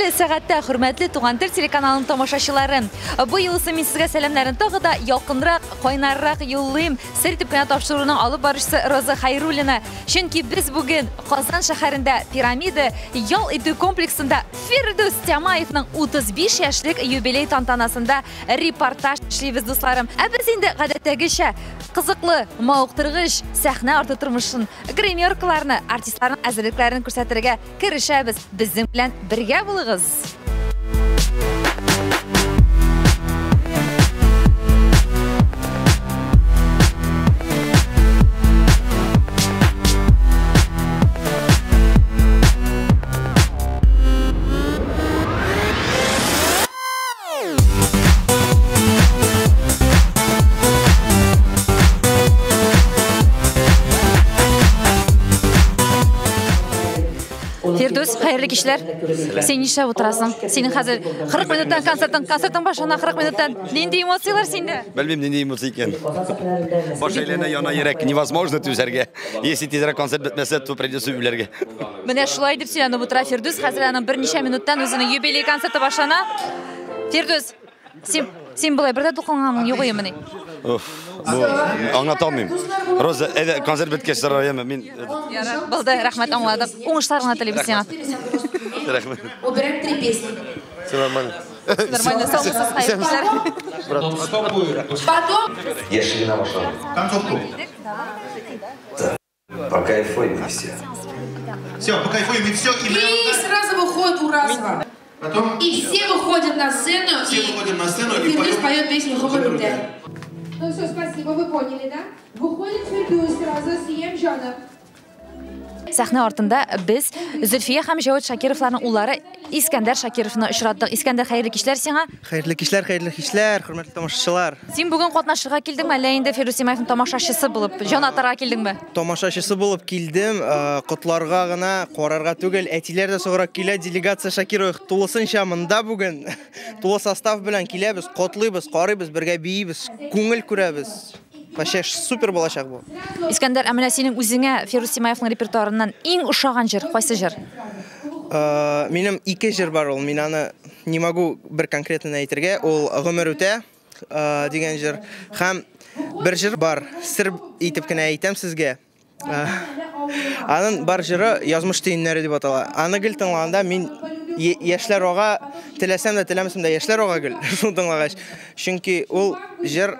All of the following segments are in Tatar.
Хәерле сәгатьтә, хөрмәтле Туган тел телеканалының тамашачылары. Бу юлысы мин сезгә сәламнәрен тагы да якынрак, кайнаррак юллыйм. Сер итеп кенә тапшыруның алып баручысы Роза Хайруллина. Чөнки без бүген Казан шәһәрендә Пирамида ял итү комплексында Фирдүс Тямаевның 35 яшьлек юбилей тантанасында репортаж эшлибез, дусларым. Ә без инде гадәттәгечә кызыклы, мавыктыргыч сәхнә арты тормышын, гримеркаларны, артистларның әзерлекләрен күрсәтергә керешәбез. Безнең белән бергә булыгыз. Фирдүс, хәерле кичләр. Син нишләп утырасың? Синең хәзер 40 минуттан концертың башлана, 40 минуттан. Нинди эмоцияләр синдә? Белмим, нинди эмоция икән. Баш әйләнә, яна йөрәк, невозможно түзәргә. Если тизрәк концерт бетмәсә, то придется үләргә. Менә шулай дип сөйләнеп утыра Фирдүс. Хәзер аның берничә минуттан үзенең юбилей концерты башлана. Фирдүс, син болай бер дә дулкынланганың юк идемени? Уф, бу аңлата алмыйм. Роза, әйдә, концерт беткәч сорар, мин. Ярар, булды, рәхмәт, аңладык. Уңышлар гына телибез сиңа. Рәхмәт. Убираем 3 песни. Все нормально. Нормально, саумысыз, хәерле кичләр. Потом. Яшелена вошла. Концовку. Покайфуем все. Все, покайфуем и все. И сразу выходит Уразова. Потом. И все выходят на сцену. Все выходим на сцену и Фирдүс поет песню «Гомер үтә». Ну все, спасибо, вы поняли, да? Выходит Фирдүс сразу с Емжаном. Сәхнә артында без Зөлфия һәм Җәвит Шакировларның уллары Искәндәр Шакировны очраттык. Искәндәр, хәерле кичләр сиңа. Хәерле кичләр, хәерле кичләр, хөрмәтле тамашачылар. Син бүген катнашырга килдеңме, әллә инде Фирдүс Тямаевның тамашачысы булып җан атарга килдеңме? Тамашачысы булып килдем, котларга гына, карарга түгел. Әтиләр дә соңрак килә, делегация Шакиров тулысынча монда бүген. Тулы состав белән киләбез, котлыйбыз, карыйбыз, бергә биибез, күңел күрәбез. Вообще супер булачак бу. Искәндәр, ә менә синең үзеңә Фирдүс Тямаевның репертуарыннан иң ошаган җыр кайсы җыр? Минем 2 җыр бар ул. Мин аны не могу бер конкретно әйтергә. Ул Гомер үтә дигән җыр. Һәм бер җыр бар. Сер итеп кенә әйтәм сезгә. Аның бар җыры Язмыш төеннәре дип атала. Аны гел тыңлаганда мин яшьләр ага, теләсәм дә теләмәсәм дә яшьләр ага гел шуны тыңлагач. Чөнки ул җыр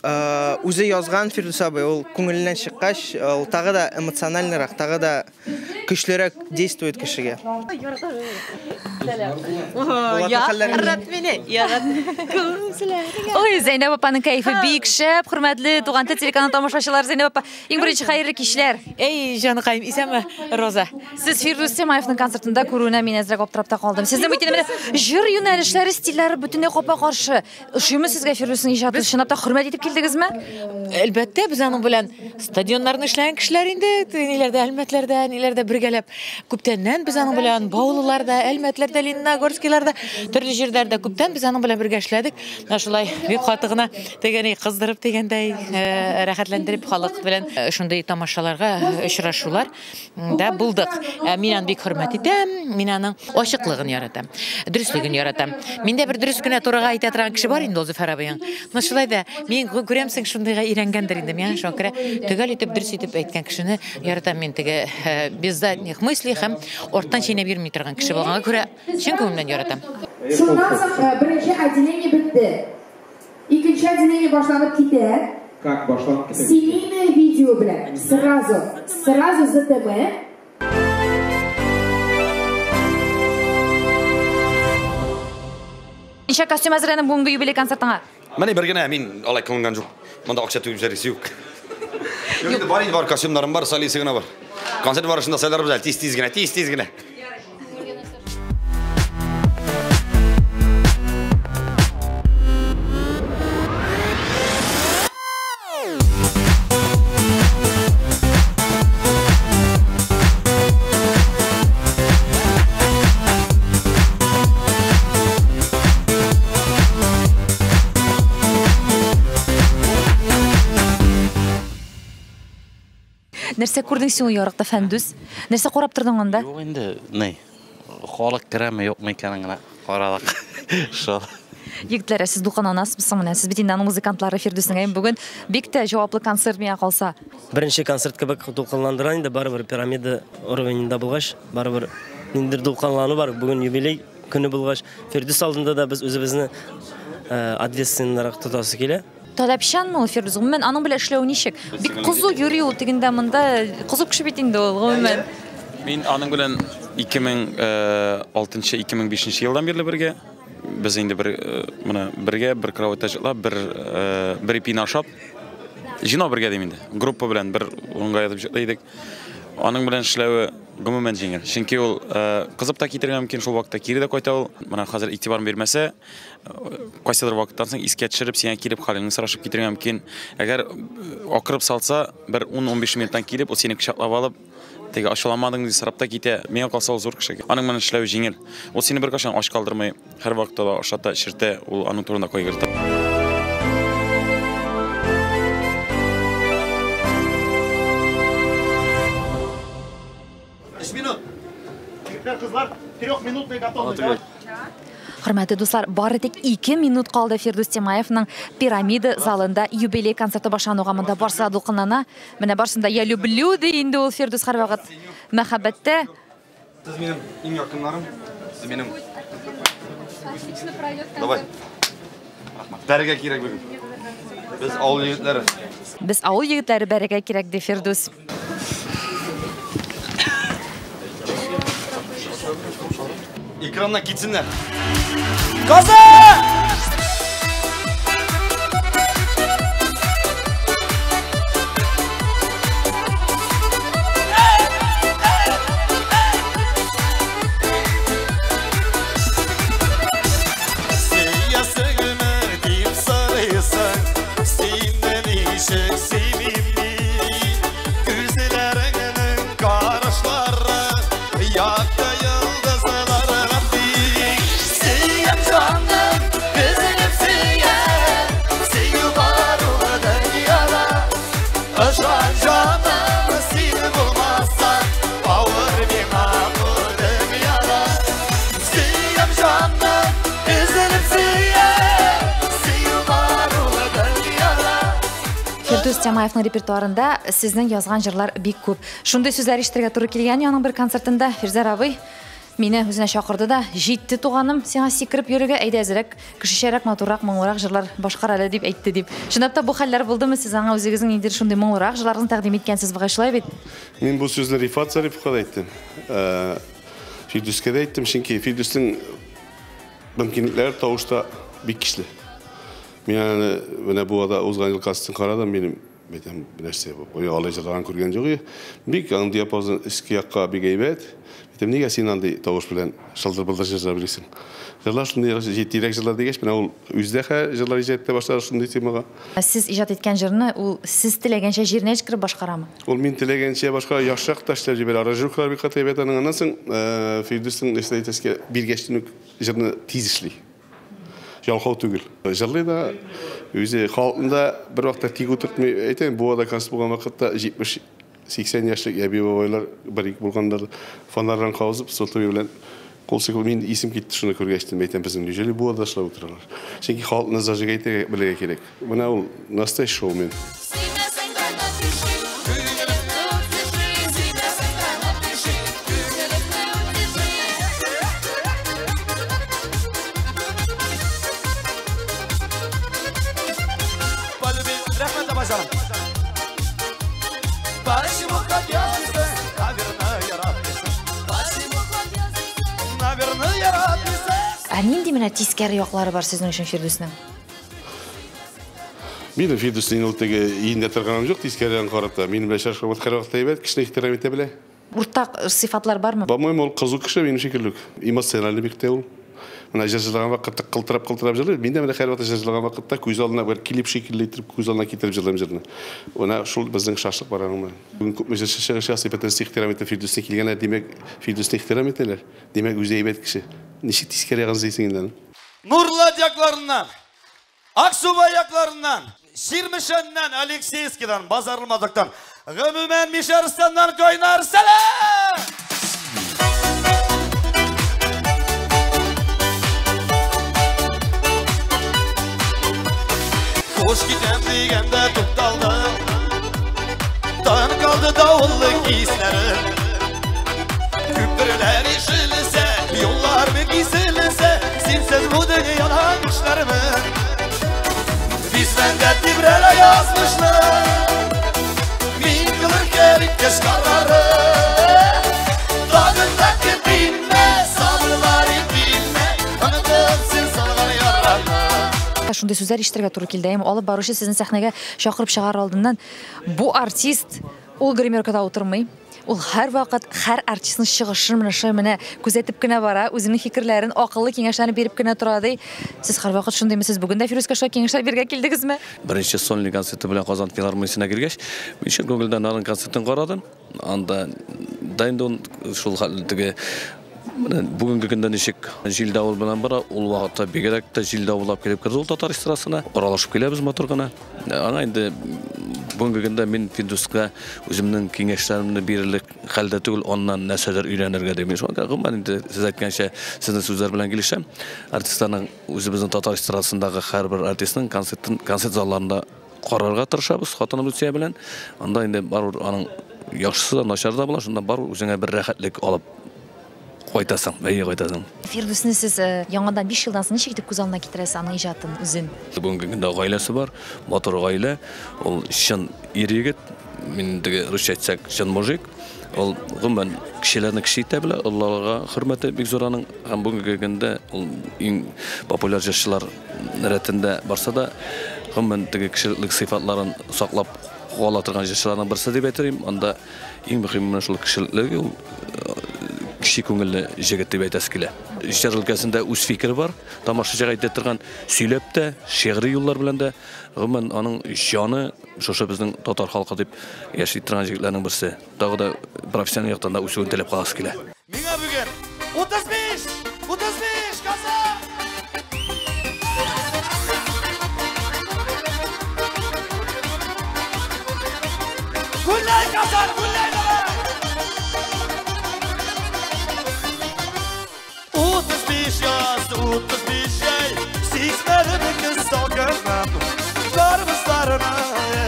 үзе язган Фирдүс абый, ул күңеленнән чыккач, ул тагы да эмоциональнырак, тагы да көчлерәк действует кешегә. Ярат мине, ярат. Ой, Зәйнәб апаның кәефе бик шәп, хөрмәтле Туган тел телеканалы тамашачылары. Зәйнәб апа, иң беренче хәерле кичләр. Эй, җаныкаем, исәнме, Роза? Сез Фирдүс Тямаевның концертында күрүенә мин әзрәк аптырап та калдым. Сезнең бит инде менә җыр юнәлешләре, стильләре бөтенләй капма-каршы. Ошыймы сезгә Фирдүснең иҗаты? Чынлап та хөрмәт итеп килдегезме? Әлбәттә, без аның белән стадионнарны эшләгән кешеләр инде, ниләрдә, Әлмәтләрдә, ниләрдә бергәләп. Күптәннән без аның белән Баулыларда, Әлмәтләрдә, Лениногорскийларда, төрле җирләрдә күптән без аның белән бергә эшләдек. Менә шулай бик каты гына тегене кыздырып дигәндәй, рәхәтләндереп халык белән шундый тамашаларга очрашулар да булдык. Мин аны бик хөрмәт итәм, мин аның ачыклыгын яратам, дөреслеген яратам. Миндә бер дөрес кенә турыга әйтә торган кеше бар инде ул Зөфәр абыең. Менә шулай да мин күрәмсең шундыйга өйрәнгәндер инде. Мин шуңа күрә төгәл итеп, дөрес итеп әйткән кешене яратам. Мин теге без задних мыслей һәм арттан чәйнәп йөрми торган кеше булганга күрә чын күңелемнән яратам. Шуннан соң беренче отделение бетте. Икенче отделение башланып китә. Как башланып китә? Семейное видео белән. Сразу, сразу ЗТМ. Ничә костюм әзерләдең бүгенге юбилей концертыңа? Менә бер генә, мин алай кылынган юк. Монда акча түгеп җөресе юк. Юк, инде бар инде, бар костюмнарым бар, солисы гына бар. Концерт барышында сайларбыз әле, тиз-тиз генә, тиз-тиз генә. Нәрсә күрдең син ул ярыкта, Фәндүс? Нәрсә карап тордың анда? Юк инде, ни? Халык керәме, юкмы икәнен генә карадык. Шул. Егетләр, сез дулкынланасызмы соң менә? Сез бит инде аның музыкантлары Фирдүснең. Бүген бик тә җаваплы концерт миңа калса. Беренче концерт кебек дулкынландыра инде, барыбер пирамида уровеньда булгач, барыбер ниндидер дулкынлану бар. Бүген юбилей көне булгач, Фирдүс алдында да без үзебезне ответственнырак тотасы килә. Таләпчәнме ул Фирдүс? Гомумән, аның белән эшләү ничек? Бик кызу йөри ул тегендә монда, кызу кеше бит инде ул, гомумән. Мин аның белән 2006-2005 елдан бирле бергә. Без инде бер менә бергә бер кроватьта җырлап, бер ипине ашап, җыйнау бергә дим инде. Группа белән бер урынга ятып җырлый идек. Аның белән эшләве гомумән җиңел. Чөнки ул кызып та китергә мөмкин, шул вакытта кире дә кайта ул. Менә хәзер игътибарын бирмәсә, кайсыдыр вакыттан соң искә төшереп, сиңа килеп хәлеңне сорашып китергә мөмкин. Әгәр акырып салса, бер 10-15 минуттан килеп, ул сине кочаклап алып, теге ачуламадың дип сорап та китә. Миңа калса ул зур кеше. Аның белән эшләү җиңел. Ул сине беркайчан ач калдырмый, һәр вакытта да ашата, эчертә, ул аның турында кайгырта. Кызлар, трехминутная готовность. Хөрмәтле дуслар, бары тик 2 минут калды Фирдүс Тямаевның Пирамида залында юбилей концерты башлануга. Монда барсы да дулкынлана. Менә барсын да я люблю ди инде ул Фирдүс һәрвакыт мәхәббәттә. Сез минем иң якыннарым, сез минем. Давай. Рәхмәт. Бәргә кирәк бүген. Без авыл егетләре. Без авыл егетләре бәргә кирәк ди Фирдүс. Экраннан китсеннәр. Казан! Сөясеңме дип сорыйсың, синнән ничек сөймим мин? Күзләреңнең карашлары якты йолдызларга тиң. Сөям җаным, өзелеп сөям, сөю бар ул дөньяда. Ышан җаным, син булмасаң, авыр миңа бу дөньяда. Сөям җаным, өзелеп сөям, сөю бар ул дөньяда. Фирдүс Тямаевның репертуарында сезнең язган җырлар бик күп. Шундый сүзләр ишетергә туры килгән аның бер концертында Фирзәр абый мине үзенә чакырды да, җитте туганым, сиңа сикереп йөрергә, әйдә әзрәк, кешечәрәк, матуррак, моңлырак җырлар башкар әле дип әйтте дип. Чынлап та бу хәлләр булдымы? Сез аңа үзегезнең ниндидер шундый моңлырак җырларыгызны тәкъдим иткәнсез бугай, шулай бит? Мин бу сүзне Рифат Зариповка да әйттем. Фирдүскә дә әйттем, чөнки Фирдүснең мөмкинлекләре тавышта бик көчле. Мин аны менә бу ада узган ел кастинг карадым, минем әйтәм, нәрсә бу? Бу алай җырлаган күргән юк иде. Бик аның диапазон өске якка бик әйбәт. Әйтәм, нигә син андый тавыш белән шылдыр-былдыр җырлап йөрисең? Җырлар шундый җитдирәк җырлар дигәч, менә ул үзе дә җырлар иҗат итә башлады шундый темага. Сез иҗат иткән җырны ул сез теләгәнчә җиренә җиткереп башкарамы? Ул мин теләгәнчә башкара, яхшырак та эшләп җибәрә. Аранжировкалар бик каты әйбәт аның. Аннан соң Фирдүснең нәрсә әйтәскә биргәчтен үк җырны тиз эшли. Ялкау түгел. Җырлый да, үзе халыкны да бер вакытта тик утыртмый. Әйтәм, бу ада концерт булган вакытта 70-80 яшьлек әби бабайлар бер ике булганнар фонарьларын кабызып, сотовый белән кул селкеп, мин исем китте шуны күргәч, әйтәм, безнең неужели бу ада шулай утыралар? Чөнки халыкны зажигать итәргә белергә кирәк. Менә ул настоящий шоумен. Почему хотелось, наверное, радуйся? Почему хотелось, наверное, радуйся? Ә нинди менә тискәре яклары бар сезнең өчен Фирдүснең? Минем Фирдүснең ул теге иендә торганым юк, тискәре ягын карап та. Минем белән шашкан һәр вакытта әйбәт, кешене ихтирам итә белә. Уртак сыйфатлар бармы? По-моему, ул кызу кеше, минем шикелле үк. Эмоциональный бик тә ул. Менә җыр җырлаган вакытта кылтырап-кылтырап җырлый. Мин дә менә һәр вакытта җыр җырлаган вакытта күз алдына бер клип шикелле итеп күз алдына китереп җырлыйм җырны. Менә шул безнең шашлык бар аның белән. Бүген күпме җырчы чыгыш ясый, бөтенесе ихтирам итә, Фирдүсне килгәннәр, димәк, Фирдүсне ихтирам итәләр. Димәк, үзе әйбәт кеше. Ничек тискәре ягын эзлисең инде аны? Нурлат якларыннан, Аксубай якларыннан, Чирмешәннән, Алексеевскидан, Базарлы Матактан, гомумән Мишәрстаннан кайнар сәлам! Дигәндә тукталдым. Тын калды давыллы хисләрем. Күперләр ишелсә, юллар киселсә, синсез бу дөньядан эшләрмен. Bizden tibreler yazmışlar. Min kılır kerikkeş kararı. Dağındaki dinle, sabırları dinle. Tanıdım sen salgan yararlı. Шундый сүзләр ишетергә туры килде. Әм алып баручы сезне сәхнәгә чакырып чыгар алдыннан бу артист ул гримеркада утырмый. Ул һәр вакыт һәр артистның чыгышын менә шулай менә күзәтеп кенә бара, үзенең фикерләрен, акыллы киңәшләрен биреп кенә тора ди. Сез һәр вакыт шундыймы? Сез бүген дә Фирүскә шулай киңәшләр бирергә килдегезме? Беренче сольный концерты белән Казан филармониясенә килгәч, мин чын күңелдән аның концертын карадым. Анда да инде ул шул хәтле теге менә бүгенге көндә ничек җил давыл белән бара, ул вакытта бигрәк тә җил давыллап килеп керде ул татар эстрадасына. Аралашып киләбез матур гына. Аңа инде бүгенге көндә мин Фирдүскә үземнең киңәшләремне бирерлек хәлдә түгел, аннан нәрсәләр өйрәнергә дип. Мин шуңа күрә гомумән инде сез әйткәнчә, сезнең сүзләр белән килешәм. Артистларның үзебезнең татар эстрадасындагы һәрбер артистның концертын концерт залларында карарга тырышабыз хатыным Люция белән. Анда инде барыбер аның яхшысы да, начары да була, шунда барыбер үзеңә бер рәхәтлек алып кайтасың, әйе кайтасың. Фирдүсне сез яңадан 5 елдан соң ничек итеп күз алдына китерәсез аның иҗатын үзен? Бүгенге көндә гаиләсе бар, матур гаилә. Ул чын ир-егет, мин теге русча әйтсәк, чын мужик. Ул гомумән кешеләрне кеше итә белә, олыларга хөрмәте бик зур аның. Һәм бүгенге көндә ул иң популяр җырчылар рәтендә барса да, гомумән теге кешелек сыйфатларын саклап кала торган җырчыларның берсе дип әйтер идем. Анда иң мөһиме менә шул кешелеклеге, ул кеше күңелле җегет дип әйтәсе килә. Җыр өлкәсендә үз фикере бар, тамашачыга әйтә торган, сөйләп тә, шигъри юллар белән дә, гомумән аның җаны шушы безнең татар халкы дип яши торган җегетләрнең берсе. Тагы да профессиональ яктан да үсүен теләп каласы килә. Миңа бүген 35, 35 Казан! Гүлләй Казан, гүлләй давай! 35 yaz, 35 ay, sizleri bir kız sokağım. Karmızlarına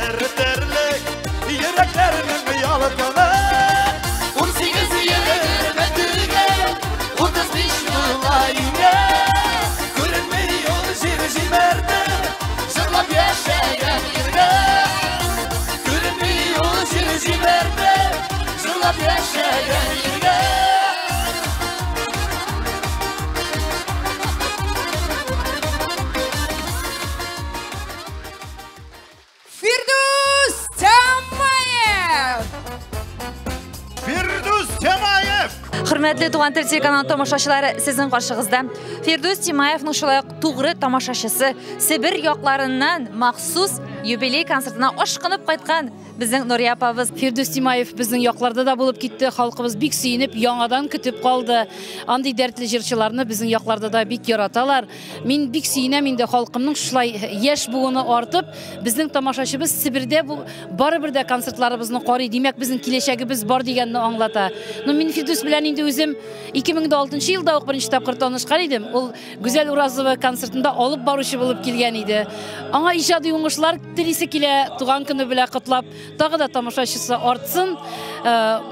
eriterlik, yüreklerinin yalkını. 18 yerime tüge, 35 yıla yine. Görünmüyor jirji merdim, jırlap yaşayan yerine. Görünmüyor jirji merdim, jırlap yaşayan yerine. Фирдүс Тямаев! Фирдүс Тямаев! Хөрмәтле Туган тел телеканалы тамашачылары, сезнең каршыгызда Фирдүс Тямаевның шулай ук тугры тамашачысы, Себер якларыннан махсус юбилей концертына ашкынып кайткан безнең Нурия апабыз. Фирдүс Тямаев безнең якларда да булып китте, халкыбыз бик сөенеп, яңадан көтеп калды. Андый дәртле җырчыларны безнең якларда да бик яраталар. Мин бик сөенәм инде халкымның шулай яшь буыны артып, безнең тамашачыбыз Себердә барыбер дә концертларыбызны карый, димәк безнең киләчәгебез бар дигәнне аңлата. Но мин Фирдүс белән инде үзем 2006 елда ук беренче тапкыр танышкан идем. Ул Гүзәл Уразова концертында алып баручы булып килгән иде. Аңа иҗади уңышлар телисе килә, туган көне белән котлап, тагы да тамашачысы артсын,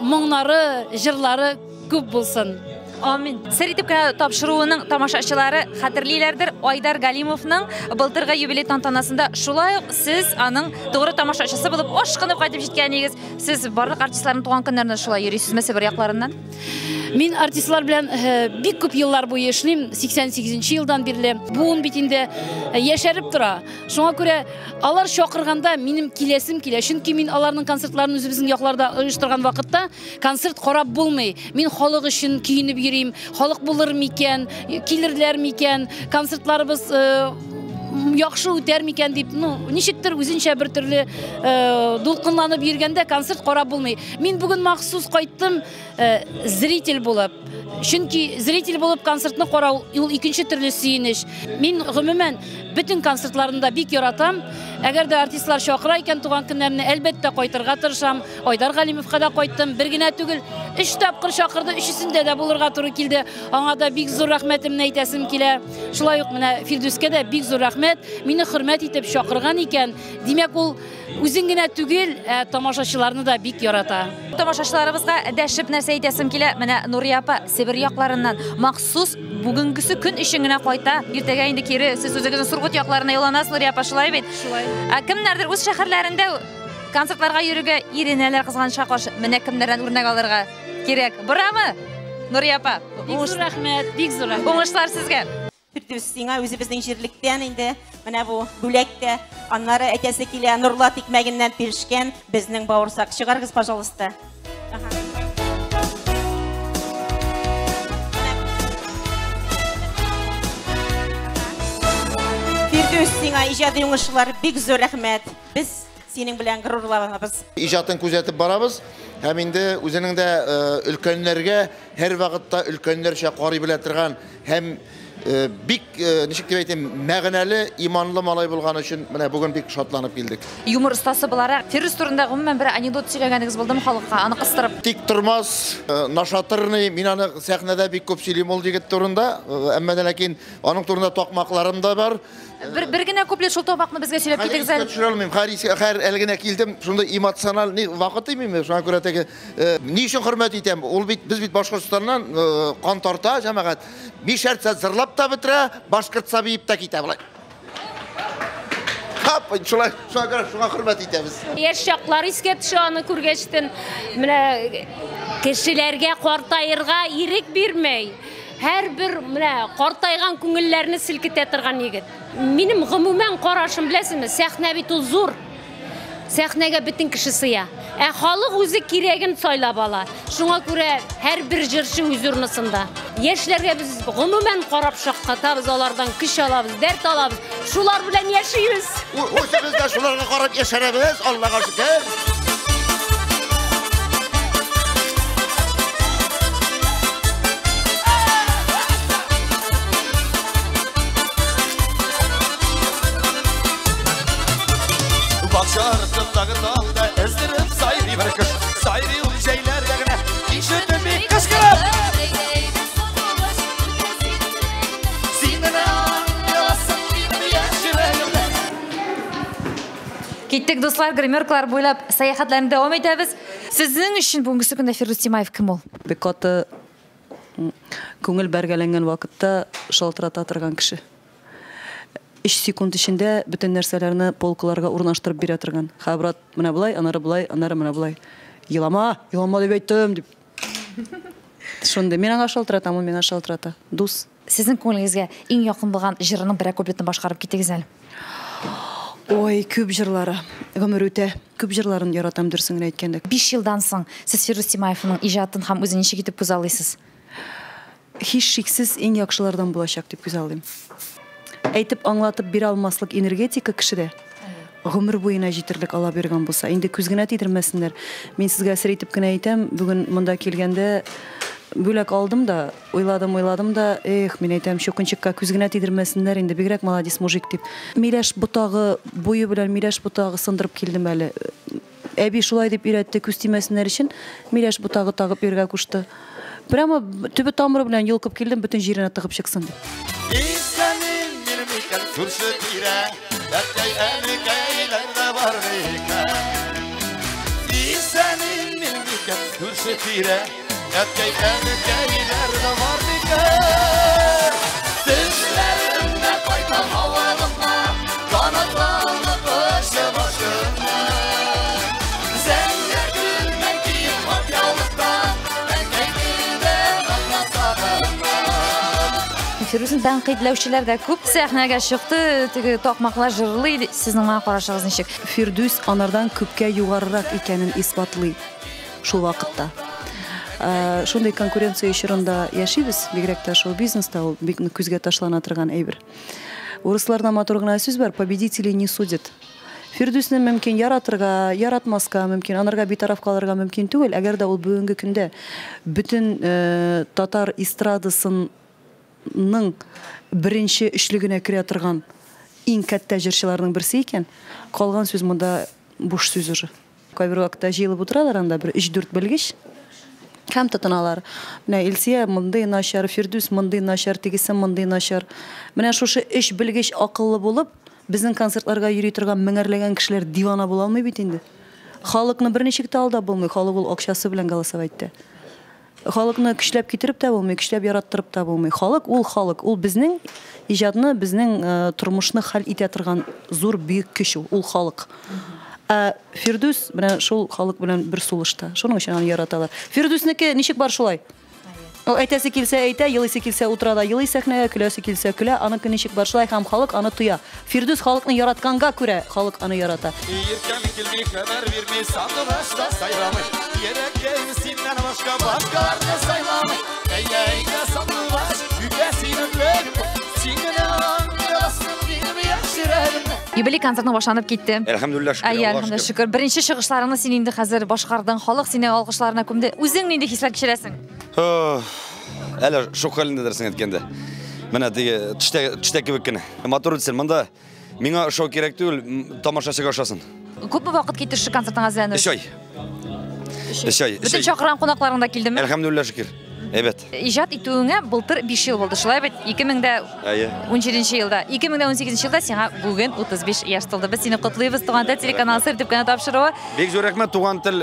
моңнары, җырлары күп булсын. Амин. Сер итеп кенә тапшыруының тамашачылары хәтерлиләрдер, Айдар Галимовның былтыргы юбилей тантанасында шулай ук сез аның тугры тамашачысы булып ашкынып кайтып җиткән идегез. Сез барлык артистларның туган көннәренә шулай йөрисезме Себер якларыннан? Мин артистлар белән бик күп еллар буе эшлим, 88 елдан бирле. Буын бит инде яшәреп тора. Шуңа күрә алар чакырганда минем киләсем килә. Чөнки мин аларның концертларын үзебезнең якларда оештырган вакытта концерт карап булмый. Мин халык өчен киенеп йөрим. Халык булыр микән, килерләр микән, концертларыбыз яхшы үтәр микән дип, ничектер үзенчә бер төрле дулкынланып йөргәндә концерт карап булмый. Мин бүген махсус кайттым зритель булып. Чөнки зритель булып концертны карау ул икенче төрле сөенеч. Мин гомумән бөтен концертларны да бик яратам. Әгәр дә артистлар чакыра икән туган көннәренә, әлбәттә, кайтырга тырышам. Айдар Галимовка да кайттым. Бер генә түгел, өч тапкыр чакырды, өчесендә дә булырга туры килде. Аңа да бик зур рәхмәтемне әйтәсем килә. Шулай ук менә Фирдүскә дә бик зур рәхмәт. Мине хөрмәт итеп чакырган икән, димәк, ул үзен генә түгел, ә тамашачыларны да бик ярата. Тамашачыларыбызга дәшеп нәрсә әйтәсем килә. Менә Нурия апа Себер якларыннан махсус бүгенгесе көн өчен генә кайта. Иртәгә инде кире сез үзегезнең Сургут якларына юлланасыз, Нурия апа, шулай бит? Шулай. Ә кемнәрдер үз шәһәрләрендә концертларга йөрергә иренәләр, кызганычка каршы. Менә кемнәрдән үрнәк алырга кирәк. Барамы, Нурия апа? Бик зур рәхмәт, бик зур рәхмәт. Уңышлар сезгә. Фирдүс, сиңа үзебезнең җирлектән инде менә бу бүләк тә. Аннары әйтәсе килә, Нурлат икмәгеннән пешкән безнең бавырсак. Чыгарыгыз, пожалуйста. Фирдүс, сиңа иҗади уңышлар, бик зур рәхмәт. Без синең белән горурланабыз. Иҗатын күзәтеп барабыз һәм инде үзенең дә өлкәннәргә һәрвакытта өлкәннәрчә карый белә торган һәм бик, ничек дип әйтим, мәгънәле, иманлы малай булган өчен менә бүген бик шатланып килдек. Юмор остасы буларак, Фирүз турында гомумән бер анекдот сөйләгәнегез булдымы халыкка, аны кыстырып? Тик тормас, нашатырный, мин аны сәхнәдә бик күп сөйлим ул егет турында, әмма дә ләкин аның турында такмакларым да бар. Бер, бер генә куплет шул табакны безгә сөйләп китегез әле. Төшерә алмыйм. Хәр, хәр әле генә килдем. Шундый эмоциональ ни вакыт димиме? Шуңа күрә теге ни өчен хөрмәт итәм? Ул бит без бит Башкортстаннан кан тарта, җәмәгать. Мишәрчә зырлап та бетерә, башкортча биеп тә китә болай. Хап, шулай, шуңа күрә шуңа хөрмәт итәбез. Яшь чаклар искә төшә аны күргәчтен. Менә кешеләргә картаерга ирек бирмәй. Һәрбер менә картайган күңелләрне селкетә торган егет. Минем гомумән карашым, беләсезме, сәхнә бит ул зур. Сәхнәгә бөтен кеше сыя. Ә халык үзе кирәген сайлап ала. Шуңа күрә һәрбер җырчы үз урынысында. Яшьләргә без гомумән карап шаккатабыз, алардан көч алабыз, дәрт алабыз. Шулар белән яшибез. Үзебез дә шуларга карап яшәрәбез, Аллага шөкер. Бакча артындагы талда эздереп сайрый бер кош. Сайрый ул җәйләрдә генә, ишетеп бик кычкырып. Син генә аңласың минем яшь йөрәгемне. Киттек, дуслар, гримеркалар буйлап сәяхәтләрне дәвам итәбез. Сезнең өчен бүгенге көндә Фирдүс Тимаев кем ул? Бик каты күңел бәргәләнгән вакытта шалтырата торган кеше. 3 секунд эчендә бөтен нәрсәләрне полкаларга урнаштырып бирә торган. Ха, брат, менә болай, анары болай, анары менә болай. Елама, елама дип әйттем, дип. Шундый. Мин аңа шалтыратам, ул миңа шалтырата. Дус. Сезнең күңелегезгә иң якын булган җырының берәр куплетын башкарып китегез әле. Ой, күп җырлары. Гомер үтә. Күп җырларын яратам, дөресен генә әйткәндә. 5 елдан соң сез Фирдүс Тимаевның иҗатын һәм үзен ничек итеп күзаллыйсыз? Һичшиксез иң яхшылардан булачак дип күзаллыйм. Әйтеп аңлатып бирә алмаслык энергетика кешедә гомер буена җитерлек ала биргән булса, инде күз генә тидермәсеннәр. Мин сезгә сер итеп кенә әйтәм, бүген монда килгәндә бүләк алдым да, уйладым, уйладым да, эх, мин әйтәм, чукынчыкка күз генә тидермәсеннәр инде, бигрәк молодец мужик дип. Миләш ботагы буе белән миләш ботагы сындырып килдем әле. Әби шулай дип өйрәтте, күз тимәсеннәр өчен миләш ботагы тагып йөргә кушты. Прямо төбе тамыры белән йолкып килдем, бөтен җиренә тыгып чыксын дип. Күрше тирә, әткәй әнекәйләр дә бар микән? Исәнин микән, күрше тирә, әткәй әнекәйләр дә бар микән? Төшләремдә кайтам авылыма, канатланып очып башымнан. Зәңгәр күлмәк киеп ак яулыктан, әнкәй көтә аңа сагынам. Фирдүсне тәнкыйтьләүчеләр дә күп. Сәхнәгә чыкты, теге такмаклар җырлый. Сезнең моңа карашыгыз ничек? Фирдүс анардан күпкә югарырак икәнен исбатлый шул вакытта. Шундый конкуренция чорында яшибез, бигрәк тә шоу-бизнеста ул бик нык күзгә ташлана торган әйбер. Урысларда матур гына сүз бар, победители не судят. Фирдүсне мөмкин яратырга, яратмаска мөмкин, анарга битараф калырга мөмкин түгел. Әгәр дә ул бүгенге көндә бөтен татар эстрадасының беренче өчлегенә керә торган иң кәттә җырчыларның берсе икән, калган сүз монда буш сүз уже. Кайбер вакытта җыелып утыралар анда бер 3-4 белгеч һәм тотыналар. Менә Илсия мондый начар, Фирдүс мондый начар, тегесе мондый начар. Менә шушы өч белгеч акыллы булып, безнең концертларга йөри торган меңәрләгән кешеләр дивана була алмый бит инде. Халыкны берничек тә алдап булмый, халык ул акчасы белән голосовать итә. Халыкны көчләп китереп тә булмый, көчләп яраттырып та булмый. Халык ул халык, ул безнең иҗатны, безнең тормышны хәл итә торган зур бөек көч ул, ул халык. Ә Фирдүс менә шул халык белән бер сулышта. Шуның өчен аны яраталар. Фирдүснеке ничек бар шулай? Ул әйтәсе килсә әйтә, елыйсы килсә утыра да елый сәхнәгә, көләсе килсә көлә, аныкы ничек бар шулай һәм халык аны тоя. Фирдүс халыкны яратканга күрә халык аны ярата. Иртән килми, хәбәр бирми, сандугач та сайрамый. Йөрәккәем синнән башка башкаларны сайламый. Әйдә, әйдә, сандугач, үпә синең йөрәгемне. Син генә аңлый аласың минем яшь йөрәгемне. Юбилей концертың башланып китте. Әлхәмдүлилләһ, шөкер, Әйе, Аллаһ әлхәмдүлилләһ, шөкер. Беренче чыгышларыңны син инде хәзер башкардың, халык сине алкышларына күмде. Үзең нинди хисләр кичерәсең? Әле шок хәлендә дөресен әйткәндә. Менә теге төштә, төштә кебек кенә. Матур үтсен. Монда миңа ошау кирәк түгел, тамашачыга ошасын. Күпме вакыт китте шушы концертыңа әзерләнү? Өч ай. Өч ай. Бөтен чакырган кунакларың да килдеме? Әлхәмдүлилләһ, шөкер. Әйбәт. Иҗат итүеңә былтыр 5 ел булды, шулай бит? 2017 елда. 2018 елда сиңа бүген 35 яшь тулды. Без сине котлыйбыз, Туган тел телеканалы Сер дип кенә тапшыруы. Бик зур рәхмәт Туган тел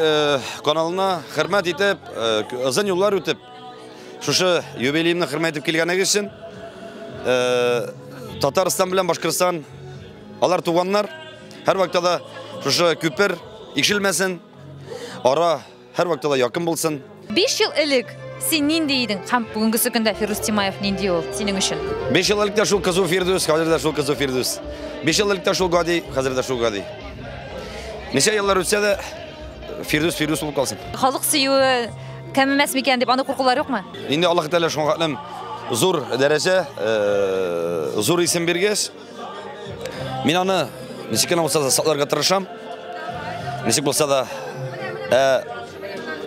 каналына хөрмәт итеп, озын юллар үтеп, шушы юбилеемны хөрмәт итеп килгәнегез өчен. Татарстан белән Башкортстан, алар туганнар. Һәрвакытта да шушы күпер ишелмәсен, ара һәрвакытта да якын булсын. 5 ел элек син нинди идең һәм бүгенгесе көндә Фирдүс Тимаев нинди ул синең өчен? 5 ел элек тә шул кызу Фирдүс, хәзер дә шул кызу Фирдүс. 5 ел элек тә шул гади, хәзер дә шул гади. Ничә еллар үтсә дә Фирдүс Фирдүс булып калсын. Халык сөюе кәмемәс микән дип аны куркулар юкмы? Инде Аллаһ Тәгалә шуңа хәтлем зур дәрәҗә, зур исем биргәч, мин аны ничек кенә булса да сакларга тырышам. Ничек булса да,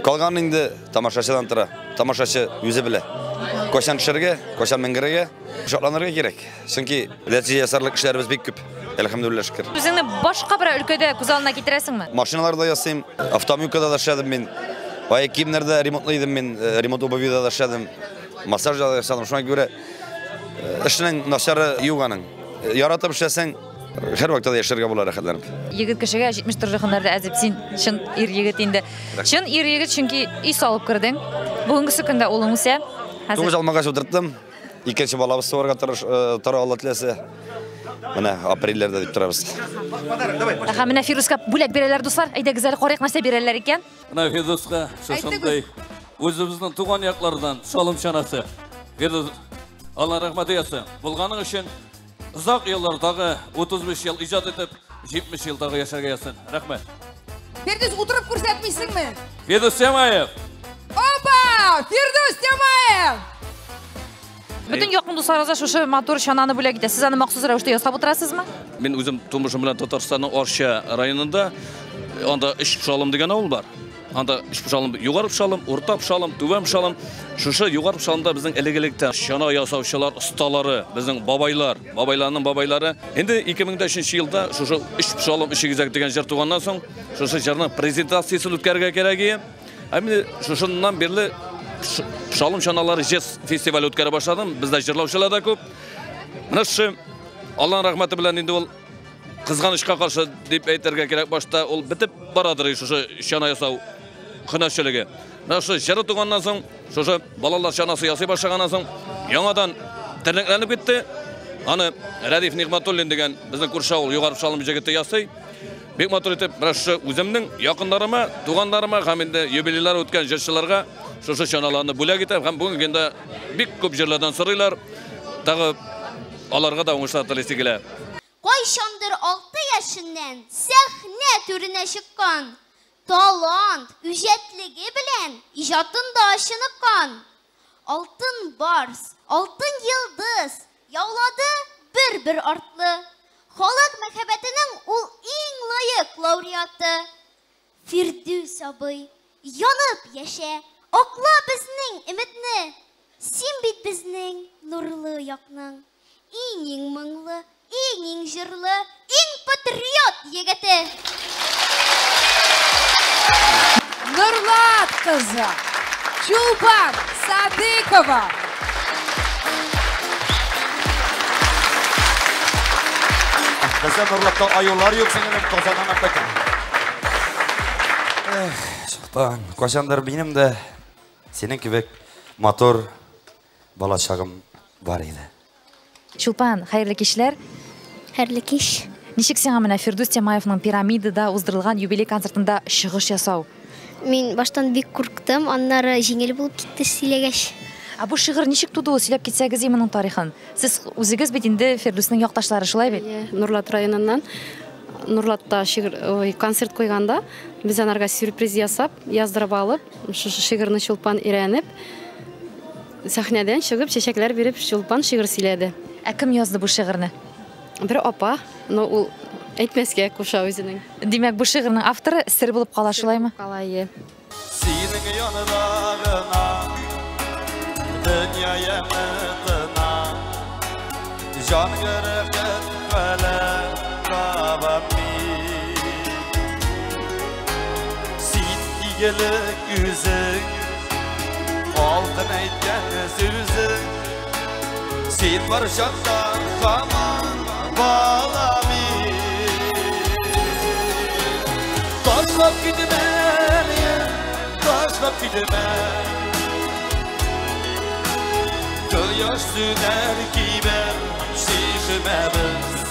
калган инде тамашачыдан тора. Тамашачы үзе белә. Кайчан төшәргә, кайчан менгерергә, шатланырга кирәк. Чөнки нәтиҗә ясарлык эшләребез бик күп. Әлхәмдүлилләһ, шөкер. Үзеңне башка бер өлкәдә күз алдына китерәсеңме? Машиналарда ясыйм, автомойкада да эшләдем мин. Аяк киемнәрдә ремонтлый идем мин, ремонт обувида да эшләдем. Массаж да ясадым. Шуңа күрә эшнең начары юк аның. Яратып эшләсәң, һәрвакытта да яшәргә була рәхәтләнеп. Егет кешегә 70 төрле һөнәр дә әзеп, син чын ир егет инде. Чын ир егет, чөнки өй салып кердең. Бүгенгесе көндә улың үсә. Хәзер Тугыз алмагач утырттым. Икенче балабыз туарга тора Алла теләсә. Менә апрельләрдә дип торабыз. Әһә, менә Фирдүскә бүләк бирәләр, дуслар. Әйдәгез әле карыйк, нәрсә бирәләр икән. Менә Фирдүскә шушындый үзебезнең туган яклардан салым чанасы. Фирдүс, Алла рәхмәте язсын. Булганың өчен озак еллар тагы 35 ел иҗат итеп, 70 ел тагы яшәргә язсын. Рәхмәт. Фирдүс, утырып күрсәтмисеңме? Фирдүс Тямаев. Опа! Фирдүс Тямаев! Бөтен якын дусларыгызга шушы матур чананы бүләк итә. Сез аны махсус рәвештә ясап утырасызмы? Мин үзем тумышым белән Татарстанның Арча районында, анда Өч Пшалым дигән авыл бар. Анда Өч Пшалым, Югары Пшалым, Урта Пшалым, Түбән Пшалым. Шушы Югары Пшалымда безнең элек-электән чана ясаучылар осталары, безнең бабайлар, бабайларның бабайлары. Инде ике мең дә өченче елда шушы Өч Пшалым, Өч игезәк дигән җыр туганнан соң, шушы җырның презентациясен үткәрергә кирәк иде. Ә мин шушыннан бирле Пшалым чаналары җыр фестивале үткәрә башладым. Бездә җырлаучылар да күп. Менә шушы Аллаһның рәхмәте белән инде ул кызганычка каршы дип әйтергә кирәк, башта ул бетеп барадыр шушы чана ясау һөнәрчелеге. Менә шушы җыры туганнан соң, шушы балалар чанасы ясый башлаганнан соң, яңадан тернәкләнеп китте. Аны Рәдиф Нигъмәтуллин дигән безнең күрше авыл Югары Пшалым җегете ясый. Бик матур итеп, менә шушы үземнең якыннарыма, туганнарыма һәм инде юбилейлар үткән җырчыларга шушы чаналарны бүләк итәм һәм бүгенге көндә бик күп җырлардан сорыйлар. Тагы аларга да уңышлар телисе килә. Кайчандыр 6 яшеннән сәхнә түренә чыккан, талант, үҗәтлеге белән иҗатында чыныккан. Алтын барс, алтын йылдыз яулады бер-бер артлы. Халык мәхәббәтенең ул иң лаек лауреаты. Фирдүс абый, янып яшә, акла безнең өметне. Син бит безнең нурлы якның, иң-иң моңлы, иң-иң җырлы, иң патриот егете. Нурлат кызы Чулпан Садыкова. Бездә Нурлатта аюлар юк, сеңелем, Казаннан әпәкән. Эх, Чулпан, кайчандыр минем дә синең кебек матур балачагым бар иде. Чулпан, хәерле кичләр. Хәерле кич. Ничек сиңа менә Фирдүс Тямаевның Пирамидада уздырылган юбилей концертында чыгыш ясау? Мин баштан бик курктым, аннары җиңел булып китте сөйләгәч. Ә бу шигырь ничек туды ул? Сөйләп китсәгез и моның тарихын. Сез үзегез бит инде Фирдүснең якташлары, шулай бит? Әйе, Нурлат районыннан. Нурлатта шигырь, ой, концерт куйганда без анарга сюрприз ясап, яздырып алып, шушы шигырьне Чулпан өйрәнеп, сәхнәдән чыгып, чәчәкләр биреп, Чулпан шигырь сөйләде. Ә кем язды бу шигырьне? Бер апа, но ул әйтмәскә куша үзенең. Димәк, бу шигырьнең авторы сер булып кала, шулаймы? Кала, әйе. Синең янында гына дөнья яме тына, җан гөрәхәт хәле табам мин. Син игелек үзең, алтын әйткән сүзең, син бар чакта һаман бала мин. Ташлап китмә, ташлап китмә, Кояш сүнәр кибәр чишмәбез.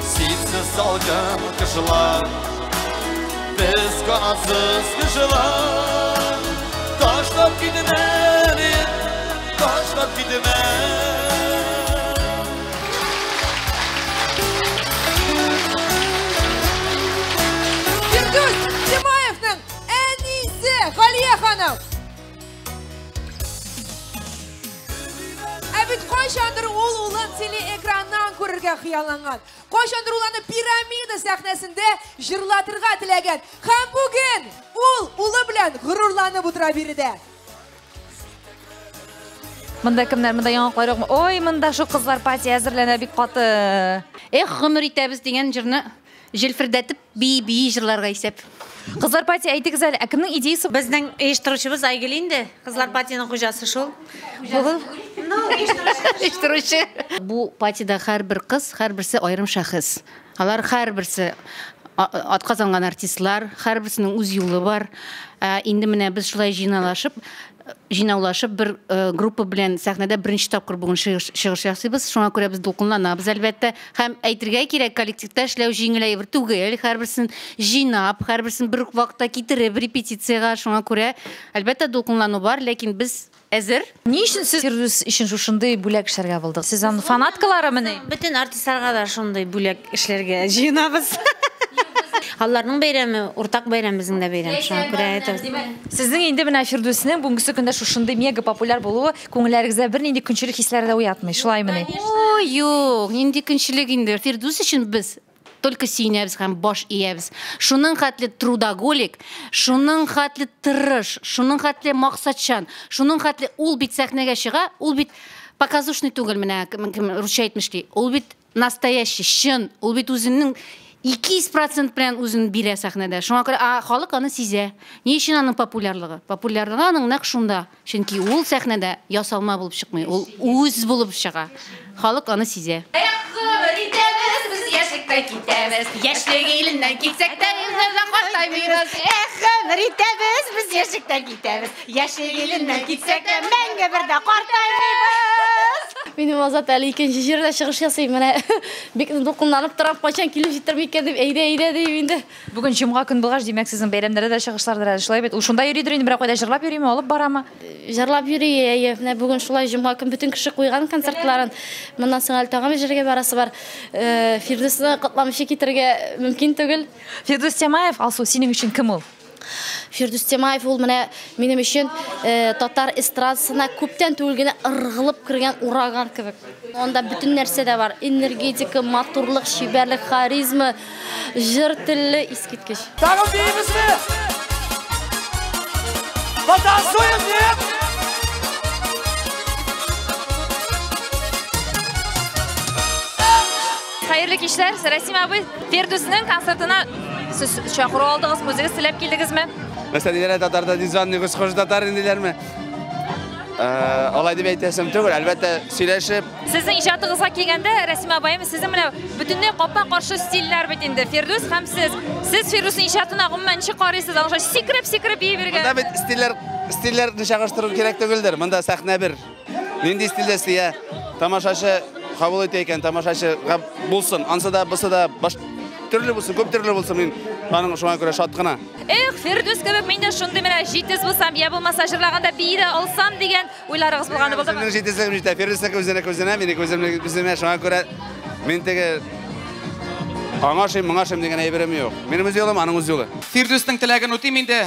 Синсез салкын кышлар, без канатсыз кешеләр. Ташлап китмә, ташлап китмә. Фирдүс Тямаевның әнисе Галия ханым. Ә бит кайчандыр ул улын телеэкраннан күрергә хыялланган. Кайчандыр ул аны Пирамида сәхнәсендә җырлатырга теләгән. Һәм бүген ул улы белән горурланып утыра биредә. Монда кемнәр, монда яңаклар юкмы? Ой, монда шу кызлар пати әзерләнә бик каты. Эх, гомер итәбез дигән җырны җилфердәтеп бии-бии җырларга исәп. Кызлар пати, әйтегез әле, ә кемнең идеясы? Безнең оештыручыбыз Айгөл инде. Кызлар патиның хуҗасы шул. Оештыручы. Бу патида һәрбер кыз, һәрберсе аерым шәхес. Алар һәрберсе атказанган артистлар, һәрберсенең үз юлы бар. Инде менә без шулай җыйналашып, җыйнаулашып бер группа белән сәхнәдә беренче тапкыр бүген чыгыш ясыйбыз. Шуңа күрә без дулкынланабыз, әлбәттә. Һәм әйтергә кирәк, коллективта эшләү җиңел әйбер түгел. Һәрберсен җыйнап, һәрберсен бер үк вакытта китереп репетициягә. Шуңа күрә, әлбәттә, дулкынлану бар, ләкин без әзер. Ни өчен сез Фирдүс өчен шушындый бүләк эшләргә булдыгыз? Сез аның фанаткаларымыни? Бөтен артистларга да шундый бүләк эшләргә җыенабыз. Аларның бәйрәме, уртак бәйрәм, безнең дә бәйрәм. Шуңа күрә әйтәбез. Сезнең инде менә Фирдүснең бүгенге көндә шушындый мега популяр булуы күңелләрегездә бернинди көнчелек хисләре дә уятмый, шулаймыни? Ой, юк, нинди көнчелек инде. Фирдүс өчен без только сөенәбез һәм баш иябез. Шуның хәтле трудоголик, шуның хәтле тырыш, шуның хәтле максатчан, шуның хәтле ул бит сәхнәгә чыга, ул бит показушный түгел, менә кем русча әйтмешли. Ул бит настоящий, чын, ул бит үзенең 200% белән үзен бирә сәхнәдә. Шуңа күрә халык аны сизә. Ни өчен аның популярлыгы? Популярлыгы аның нәкъ шунда. Чөнки ул сәхнәдә ясалма булып чыкмый, ул үз булып чыга. Халык аны сизә. Гомер итәбез, без яшьлектә китәбез. Яшьлек иленнән китсәк тә, картаймыйбыз. Эх, гомер итәбез, без яшьлектә китәбез. Яшьлек иленнән китсәк тә, мәңге бер дә картаймыйбыз. Минем Азат әле икенче җирдә чыгыш ясый. Менә бик дулкынланып торам, кайчан килеп җитәр микән дип, әйдә, әйдә дип инде. Бүген җомга көн булгач, димәк, сезнең бәйрәмнәрдә дә чыгышлардыр әле, шулай бит? Ул шунда йөридер инде, берәр кайда җырлап йөриме, алып барамы? Җырлап йөри, әйе. Менә бүген шулай җомга көн бөтен кеше куйган концертларын. Моннан соң әле тагын бер җиргә барасы бар. Фирдүсне котламыйча китергә мөмкин түгел. Фирдүс Тямаев, Алсу, синең өчен кем ул? Фирдүс Тямаев ул менә минем өчен татар эстрадасына күптән түгел генә ыргылып кергән ураган кебек. Анда бөтен нәрсә дә бар. Энергетика, матурлык, чибәрлек, харизма, җыр телле, искиткеч. Тагын биимезме? Потанцуем, нет? кичләр. Рәсим абый, Фирдүснең концертына сез чакыру алдыгызмы, үзегез теләп килдегезме? Нәрсә диләр татарда, незваный гость хуже татарин диләрме? Алай дип әйтәсем түгел, әлбәттә, сөйләшеп. Сезнең иҗатыгызга килгәндә, Рәсим абыем, сезнең менә бөтенләй капма-каршы стильләр бит инде. Фирдүс һәм сез. Сез Фирдүснең иҗатына гомумән ничек карыйсыз? Аның шулай сикереп-сикереп бии биргән. Монда бит стильләр, стильләрне чагыштыру кирәк түгелдер. Монда сәхнә бер. Нинди стильдә сөя, тамашачы кабул итә икән, тамашачыга булсын. Ансы да, бусы да, баш төрле булсын, күп төрле булсын. Мин аның шуңа күрә шат кына. Эх, Фирдүс кебек мин дә шундый менә җитез булсам, я булмаса җырлаганда бии дә алсам дигән уйларыгыз булганы булдымы? Үземнең җитезлегем җитә. Фирдүснеке үзенеке үзенә, минеке үземнеке үземә. Шуңа күрә мин теге аңа ошыйм, моңа ошыйм дигән әйберем юк. Минем үз юлым, аның үз юлы. Фирдүснең теләген үтим инде.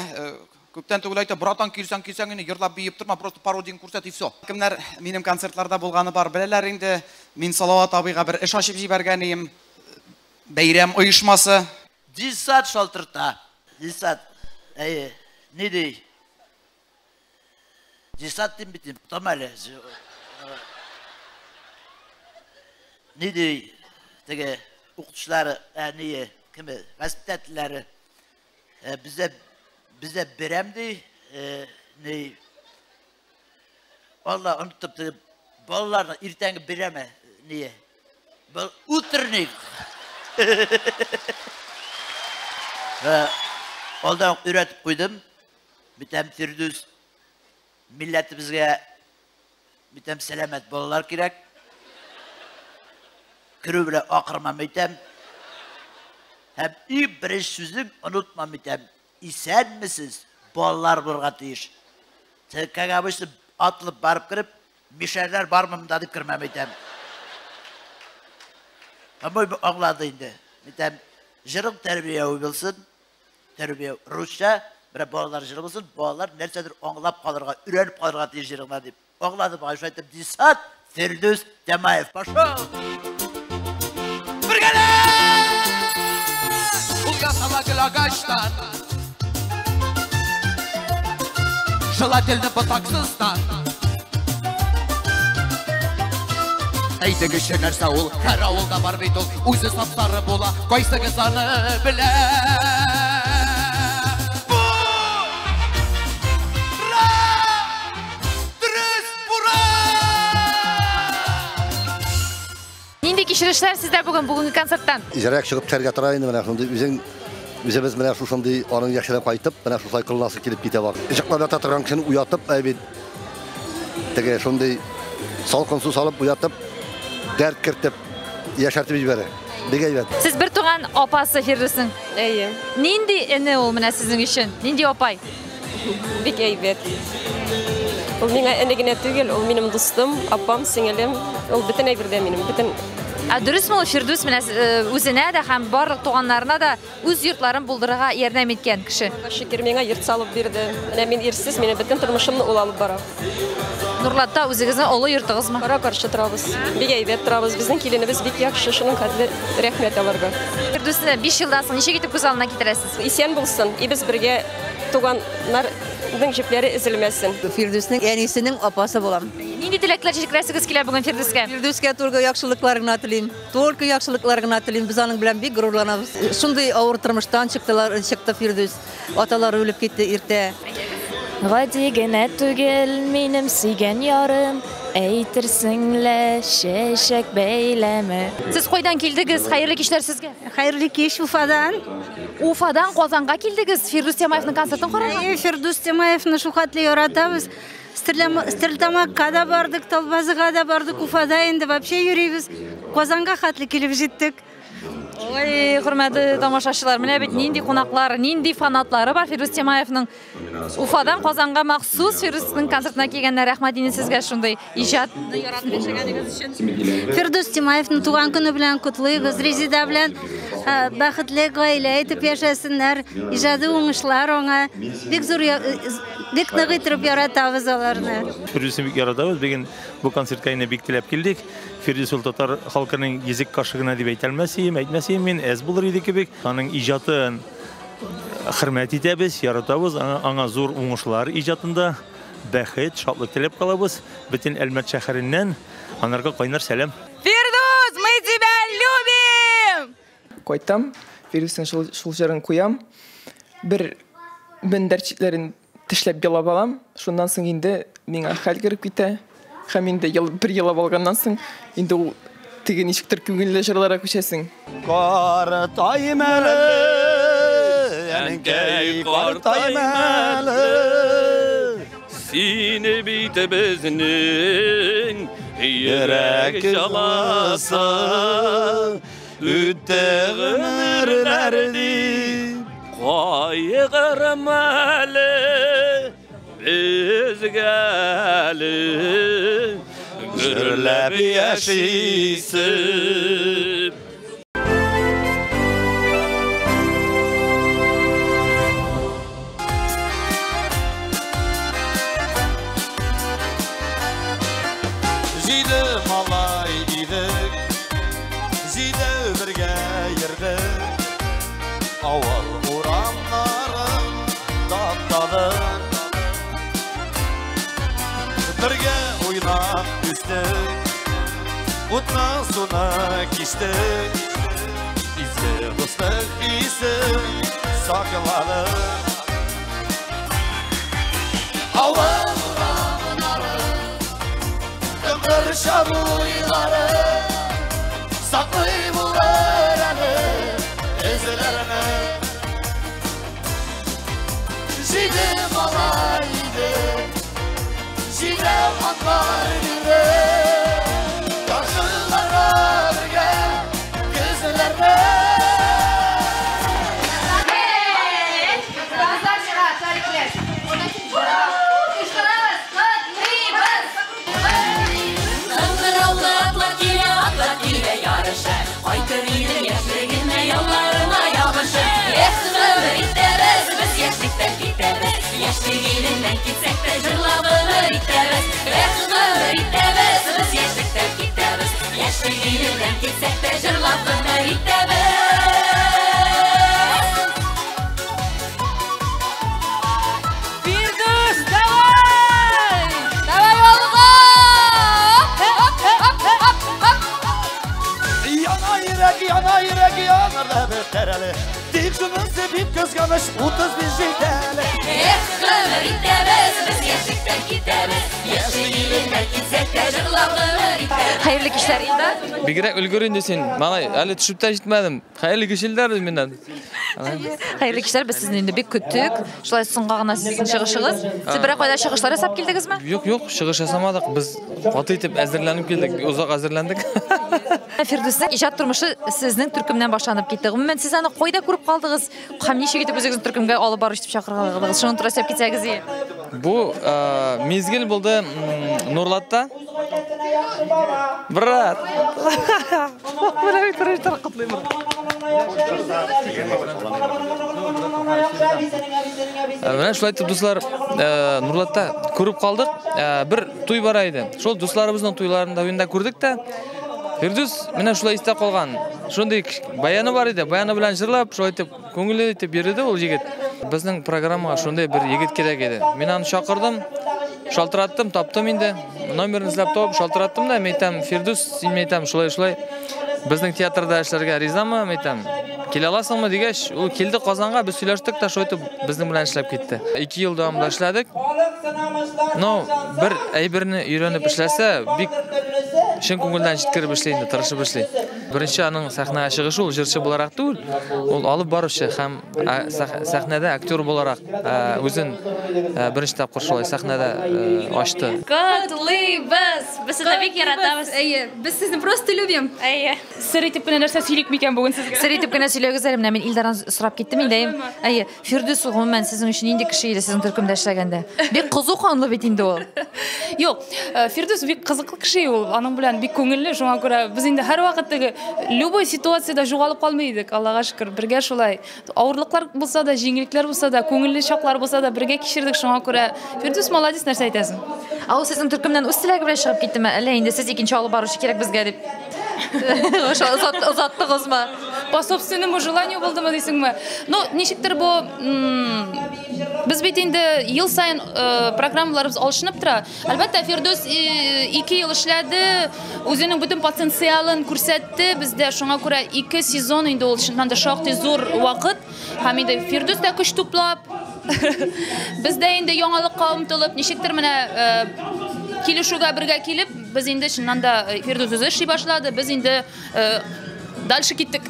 Күптән түгел әйтә, братан, килсәң, килсәң инде, җырлап биеп торма, просто пародияң күрсәт и все. Кемнәр минем концертларда булганы бар, беләләр инде. Мин Салават абыйга бер эш ачып җибәргән идем. Бәйрәм оешмасы. Дисат шалтырта. Дисат, әйе, ни ди? Дисат дим бит, тотам әле. Ни ди? Теге укытучылары, әние, кеме, воспитательләре. Бездә, бездә берәм ди, ни? Алла онытып теге балаларны иртәнге берәме, ние? Был утренник. Алдан ук өйрәтеп куйдым. Битәм Фирдүс, милләтебезгә битәм сәламәт балалар кирәк. Керү белән акырмам әйтәм. Һәм иң беренче сүзем онытмам әйтәм. Исәнмесез, балалар булырга тиеш. Как обычно, атылып барып кереп, мишәрләр бармы монда дип кермәм әйтәм. По-моему, аңлады инде. Әйтәм, җырың тәрбияви булсын, тәрбия русча, берәр балалар җыры булсын, балалар нәрсәдер аңлап калырга, өйрәнеп калырга тиеш җырыңнан дип. Аңлады бугай, шулай итеп, Дисат Фирдүс Тямаев. Пошел! Бергәләп! Ул ясала гөл агачтан. Желательно ботаксыздан. Әйтегезче нәрсә ул, һәр авылда бар бит ул, үзе сап-сары була, кайсыгыз аны белә? Бура! Дөрес, бура! Нинди кичерешләр сездә бүген, бүгенге концерттан? Җырак чыгып төшәргә тора инде менә шундый үзең, үзебез менә шушындый аның яшенә кайтып, менә шушылай кылынасы килеп китә бар. Йоклап ята торган кешене уятып, әй бит, теге шундый салкын су салып уятып, дәрт кертеп, яшәртеп җибәрә. Бик әйбәт. Сез бер туган апасы Фирдүснең? Әйе. Нинди эне ул менә сезнең өчен? Нинди апай? Бик әйбәт. Ул миңа эне генә түгел, ул минем дустым, апам, сеңелем. Ул бөтен әйбердә минем, бөтен. Ә дөресме ул Фирдүс менә үзенә дә һәм барлык туганнарына да үз йортларын булдырырга ярдәм иткән кеше? Аллага шөкер, миңа йорт салып бирде. Менә мин ирсез, минем бөтен тормышымны ул алып бара. Нурлатта үзегезнең олы йортыгызмы? Кара-каршы торабыз. Бик әйбәт торабыз. Безнең киленебез бик яхшы, шуның хәтле рәхмәт аларга. Фирдүсне 5 елдан соң ничек итеп күз алдына китерәсез? Исән булсын, и без бергә туганнарның җепләре өзелмәсен. Фирдүснең әнисенең апасы булам. Нинди теләкләр җиткерәсегез килә бүген Фирдүскә? Фирдүскә только яхшылыклар гына телим. Только яхшылыклар гына телим. Без аның белән бик горурланабыз. Шундый авыр тормыштан чыктылар, чыкты Фирдүс. Аталары үлеп китте иртә. Гади генә түгел минем сөйгән ярым, әйтерсең лә чәчәк бәйләме. Сез кайдан килдегез? Хәерле кичләр сезгә. Хәерле кич, Уфадан. Уфадан Казанга килдегез. Фирдүс Тямаевның концертын карарга? Әйе, Фирдүс Тямаевны шулхәтле яратабыз. Стерлитамакка да бардык, Талбазыга да бардык, Уфада инде вообще йөрибез. Казанга хәтле килеп җиттек. Ой, хөрмәтле тамашачылар, менә бит нинди кунаклар, нинди фанатлары бар Фирдүс Тямаевның. Уфадан Казанга махсус Фирдүснең концертына килгәннәр. Рәхмәт инде сезгә шундый иҗатны яратып яшәгәнегез өчен. Фирдүс Тямаевның туган көне белән котлыйбыз. Резеда белән бәхетле гаилә итеп яшәсеннәр. Иҗади уңышлар аңа. Бик зур, бик нык итеп яратабыз аларны. Фирдүсне бик яратабыз. Бүген бу концертка инде бик теләп килдек. Фирдүс ул татар халкының йөзек кашы гына дип әйтәлмәс идем, әйтмәс идем мин, әз булыр иде кебек. Аның иҗатын хөрмәт итәбез, яратабыз. Аңа зур уңышлар иҗатында, бәхет, шатлык теләп калабыз. Бөтен Әлмәт шәһәреннән анарга кайнар сәлам. Фирдүс, мы тебя любим! кайтам, Фирдүснең шул, шул җырын куям. Бер мендәр читләрен тешләп елап алам. Шуннан соң инде миңа хәл кереп китә. Һәм инде ел, бер елап алганнан соң инде ул теге ничектер күңелле җырларга күчәсең. Картайым әле, әнкәй, картайым әле. Сине бит безнең йөрәк җылысы үтте гомерләр дип кайгырма әле безгә әле гөрләп яшисе. Җиде малай идек, җиде бергә йөрдек. Авыл урамнарын таптадык. Бергә уйнап үстек, утны суны кичтек. Изге дуслык хисен сакладык. Авыл урамнары, Кыңгырча буйлары саклый булыр әле эзләрне. Җиде малай идек, җиде атлар бирдек. Каршыларга бергә көзләрне. Кызлар чыга, шариклар. Кычкырабыз, котлыйбыз! Кыңгыраулы атлар килә, атлар килә ярышы. Кайтыр идем яшьлегемә, ялларыма ябышып. Эх, гомер итәбез, без яшьлектән китәбез. Яшьлек иленнән китсәк тә җырлап гомер итәбез. Эх, гомер итәбез, без яшьлектән китәбез. Яшьлек иленнән китсәк тә җырлап гомер итәбез. Фирдүс, давай! Давай, алга! Хоп, хоп, хоп, хоп! Яна йөрәк, яна йөрәк, янар да бетәр әле. Тик шунысы бик кызганыч, 35 җитә әле. Эх, гомер итәбез, без яшьлектән китәбез. Яшьлек иленнән китсәк тә җырлап гомер итәбез. Хәерле кичләр, Илдар. Бигрәк өлгер инде син. Малай, әле төшеп тә җитмәдем. Хәерле кичләр миннән. Хәерле кичләр, без сезне инде бик көттек. Шулай соңга гына сезнең чыгышыгыз. Сез берәр кайда чыгышлар ясап килдегезме? Юк, юк, чыгыш ясамадык. Без каты итеп әзерләнеп килдек, озак әзерләндек. Фирдүснең иҗат тормышы сезнең төркемнән башланып китте. Гомумән, сез аны кайда күреп калдыгыз? Һәм ничек итеп үзегезнең төркемгә алып баручы дип чакырдыгыз? Шуны турында сөйләп китсәгез иде. Бу мизгел булды Нурлатта. Брат. Менә бит беренче котлыйм. Менә шулай итеп, дуслар, Нурлатта күреп калдык. Бер туй бара иде. Шул дусларыбызның туйларында уенда күрдек тә, Фирдүс менә шулай истә калган. Шундый баяны бар иде. Баяны белән җырлап, шулай итеп күңелле итеп йөрде ул егет. Безнең программага шундый бер егет кирәк иде. Мин аны чакырдым, шалтыраттым, таптым инде. Номерын эзләп табып, шалтыраттым да, мин әйтәм, Фирдүс, син мин әйтәм, шулай-шулай безнең театрда эшләргә ризамы, мин әйтәм, килә аласыңмы дигәч, ул килде Казанга, без сөйләштек тә, шулай итеп безнең белән эшләп китте. 2 ел дәвамында эшләдек. Но бер әйберне өйрәнеп эшләсә, бик чын күңелдән җиткереп эшли инде, тырышып эшли. Беренче аның сәхнәгә чыгышы ул җырчы буларак түгел, ул алып баручы һәм сәхнәдә актер буларак үзен беренче тапкыр шулай сәхнәдә ачты. Котлыйбыз! Без сезне бик яратабыз. Әйе, без сезне просто любим. Әйе. Сер итеп кенә нәрсә сөйлик микән бүген сезгә? Сер итеп кенә сөйләгез әле, менә мин Илдардан сорап киттем инде. Әйе, Фирдүс гомумән сезнең өчен нинди кеше иде сезнең төркемдә эшләгәндә? Бик кызу канлы бит инде ул. Юк, Фирдүс бик кызыклы кеше ул. Аның белән бик күңелле, шуңа күрә без инде һәрвакыт теге любой ситуациядә югалып калмый идек, Аллага шөкер, бергә шулай. Авырлыклар булса да, җиңеллекләр булса да, күңелле чаклар булса да бергә кичердек, шуңа күрә Фирдүс молодец, нәрсә әйтәсең? Ә ул сезнең төркемнән үз теләге белән чыгып киттеме? Әллә инде сез икенче алып баручы кирәк безгә дип? Озаттыгызмы? По собственному желанию булдымы дисеңме? Ну, ничектер бу без бит инде ел саен программаларыбыз алышынып тора. Әлбәттә, Фирдүс 2 ел эшләде, үзенең бөтен потенциалын күрсәтте. Бездә шуңа күрә 2 сезон инде ул чыннан да шактый зур вакыт. Һәм инде Фирдүс тә көч туплап, без дә инде яңалыкка омтылып, ничектер менә килешүгә бергә килеп, без инде чыннан да Фирдүс үзе эшли башлады, без инде дальше киттек.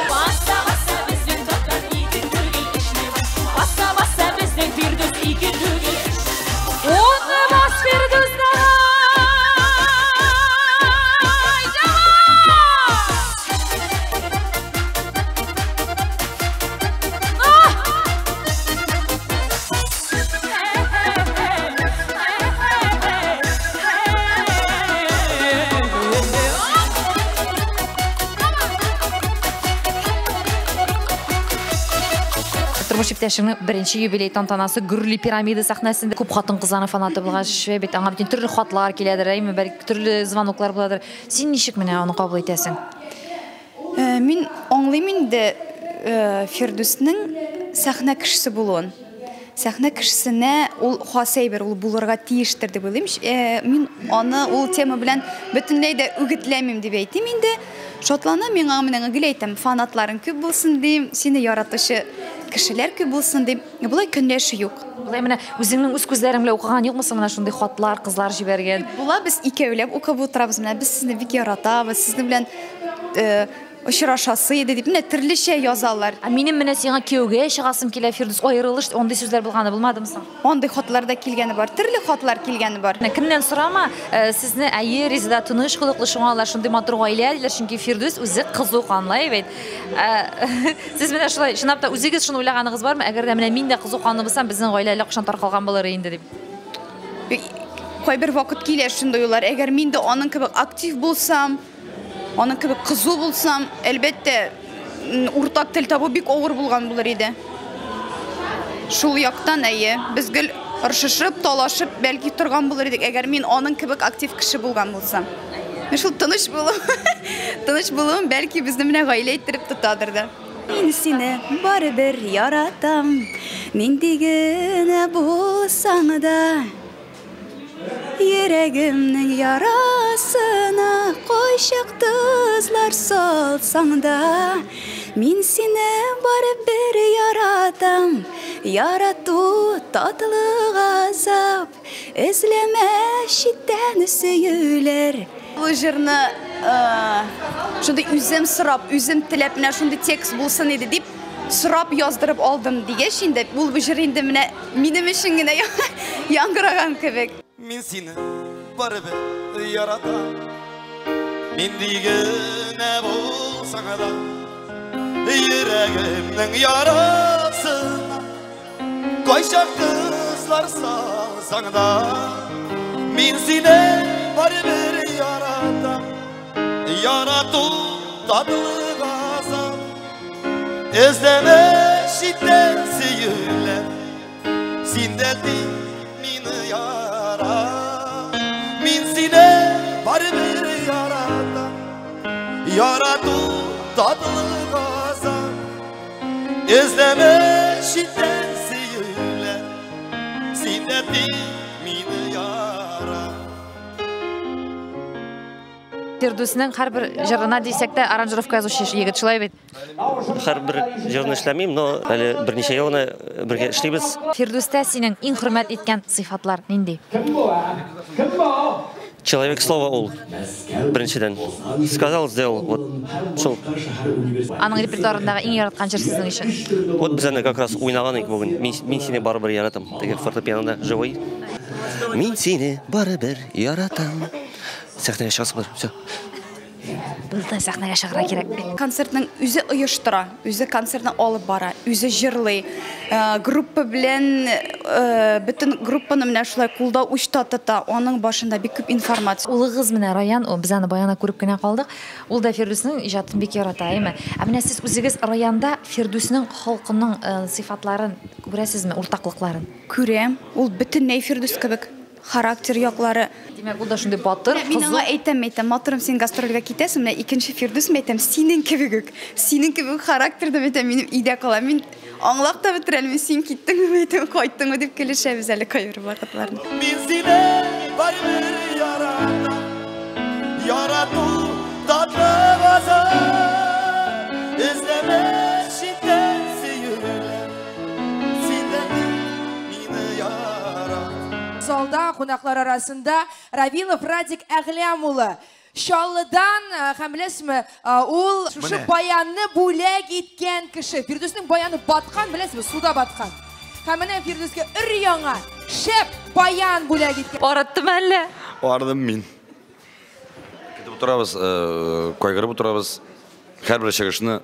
Баса баса безнең татар ике түгел, өчне бас. Баса баса безнең Фирдүс ике түгел, өч. Унны бас, Фирдүс, давай! Тормыш иптәшеңнең беренче юбилей тантанасы гөрли пирамида сәхнәсендә. Күп хатын-кызларның фанаты булгач, бит аңа бит төрле хатлар киләдер, әйме, бәлки төрле звоноклар буладыр. Син ничек менә аны кабул итәсең? Мин аңлыйм инде Фирдүснең сәхнә кешесе булуын. Сәхнә кешесенә ул хас әйбер, ул булырга тиештер дип уйлыйм. Мин аны ул тема белән бөтенләй дә үгетләмим дип әйтим инде. Шатланам, мин аңа менә гел әйтәм, фанатларың күп булсын дим, сине яратучы кешеләр күп булсын дим. Болай көнләшү юк. Болай менә үзеңнең үз күзләрең белән укыган юкмы соң менә шундый хатлар, кызлар җибәргән? Була, без икәүләп укып утырабыз, менә без сезне бик яратабыз, сезнең белән очрашасы иде дип, менә төрлечә язалар. Ә минем менә сиңа кияүгә чыгасым килә, Фирдүс, аерылыш, андый сүзләр булганы булмадымы соң? Андый хатлар да килгәне бар, төрле хатлар килгәне бар. Менә кемнән сорама, сезне әйе, Резеда тыныч холыклы, шуңа алар шундый матур гаилә диләр, чөнки Фирдүс үзе кызу канлы, әйбәт. Сез менә шулай, чынлап та үзегез шуны уйлаганыгыз бармы? Әгәр дә менә мин дә кызу канлы булсам, безнең гаилә әллә кайчан таркалган булыр инде дип. Кайбер вакыт килә шундый уйлар, әгәр мин дә аның кебек актив булсам, аның кебек кызу булсам, әлбәттә, уртак тел табу бик авыр булган булыр иде. Шул яктан, әйе, без гел ыршышып, талашып, бәлки торган булыр идек, әгәр мин аның кебек актив кеше булган булсам. Мин шул тыныч булуым, тыныч булуым бәлки безне менә гаилә иттереп тотадыр да. Мин сине барыбер яратам, нинди генә булсаң да. Йөрәгемнең ярасына кайчак тозлар салсаң да, мин сине барыбер яратам. Ярату татлы газап, эзләмә читтән сөюләр. Бу җырны шундый үзем сорап, үзем теләп, менә шундый текст булсын иде дип сорап яздырып алдым дигәч инде, ул бу җыр инде менә минем өчен генә яңгыраган кебек. Мин сине барыбер яратам, нинди генә булсаң да, йөрәгемнең ярасына кайчак тозлар салсаң да, мин сине барыбер яратам. Ярату татлы газап, эзләмә читтән сөюләр, син дә тик мине ярат. Мин сине барыбер яратам. Ярату татлы газап, эзләмә читтән сөюләр, син дә тик мине ярат. Фирдүснең һәрбер җырына дисәк тә аранжировка язучы егет, шулай бит? Һәрбер җырны эшләмим, но әле берничә ел гына бергә эшлибез. Фирдүстә синең иң хөрмәт иткән сыйфатлар нинди? Человек слова ул, беренчедән. Сказал, сделал, вот шул. Аның репертуарындагы иң яраткан җыр сезнең өчен? Вот без аны как раз уйнаган идек бүген. Мин сине барыбер яратам. Теге фортепианода живой. Мин сине барыбер яратам. Сәхнәгә чыгасың бар, всё. Булды, сәхнәгә чыгарга кирәк. Концертның үзе оештыра, үзе концертны алып бара, үзе җырлый. Группа белән, бөтен группаны менә шулай кулда учта тота. Аның башында бик күп информация. Улыгыз менә Раян, ул без аны баяна күреп кенә калдык. Ул да Фирдүснең иҗатын бик ярата, әйме? Ә менә сез үзегез Раянда Фирдүснең холкының сыйфатларын күрәсезме, уртаклыкларын? Күрәм. Ул бөтенләй Фирдүс кебек. характер яклары. Димәк, ул да шундый батыр, Мин аңа әйтәм, әйтәм, матурым, син гастрольгә китәсең, менә икенче Фирдүс, әйтәм, синең кебек үк, синең кебек характер дип әйтәм, минем өйдә кала. Мин аңлап та бетерә алмыйм, син киттеңме, әйтәм, кайттыңмы дип көлешәбез әле кайбер вакытларны. Мин сине барыбер яратам, ярату татлы газап, эзләмә читтән сөюләр, син дә мине ярат. Залда кунаклар арасында Равилов Радик Әгъләм улы. Чаллыдан, һәм беләсезме, ул шушы баянны бүләк иткән кеше. Фирдүснең баяны баткан, беләсезме, суда баткан. Һәм менә Фирдүскә өр-яңа шәп баян бүләк иткән. Арыттым әллә? Ардым мин. Көтеп утырабыз, кайгырып утырабыз. Һәрбер чыгышны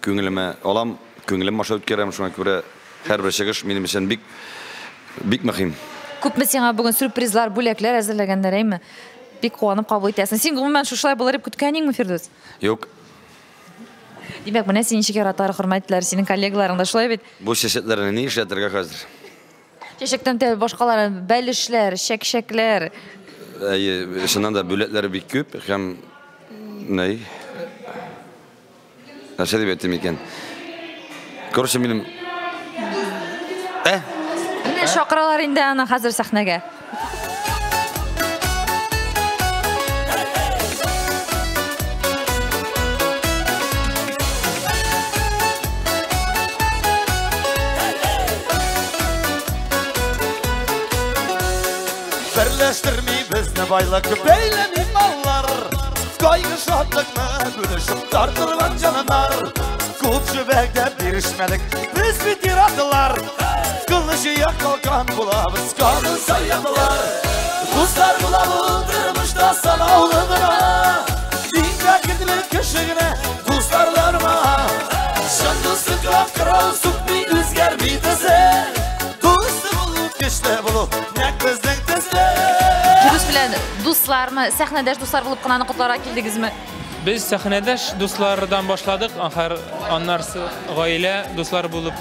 күңелемә алам, күңелем аша үткәрәм, шуңа күрә һәрбер чыгыш минем өчен бик, бик мөһим. Күпме сиңа бүген сюрпризлар, бүләкләр әзерләгәннәр, әйме? Бик куанып кабул итәсең. Син гомумән шушылай булыр дип көткәнеңме, Фирдүс? Юк. Димәк, менә син ничек яраталар, хөрмәт итәләр синең коллегаларың да, шулай бит? Бу чәчәкләрне ни эшләтергә хәзер? Чәчәктән тә башкалар, бәлешләр, чәкчәкләр. Әйе, чыннан да бүләкләр бик күп һәм ни? Нәрсә дип әйтим икән? Короче, минем Менә чакыралар инде аны хәзер сәхнәгә. Берләштерми безне байлык, бәйләми маллар. Кайгы шатлыкны бүлешеп тартылган җаннар. Күп җебәктә бирешмәдек, без бит ир-атлар. Кылычы калкан булабыз, канын саядылар. Дуслар була бу тормышта санаулы гына. Иң бәхетле кеше генә дусларларма. Чын дуслыкка кырау сукмый, үзгәрми төсе. Дус булу, көчле булу, нәкъ безнең төсле. Фирдүс белән дуслармы, сәхнәдәш дуслар булып кына аны котларга килдегезме? Без сәхнәдәш дуслардан башладык, аннарсы гаилә дуслар булып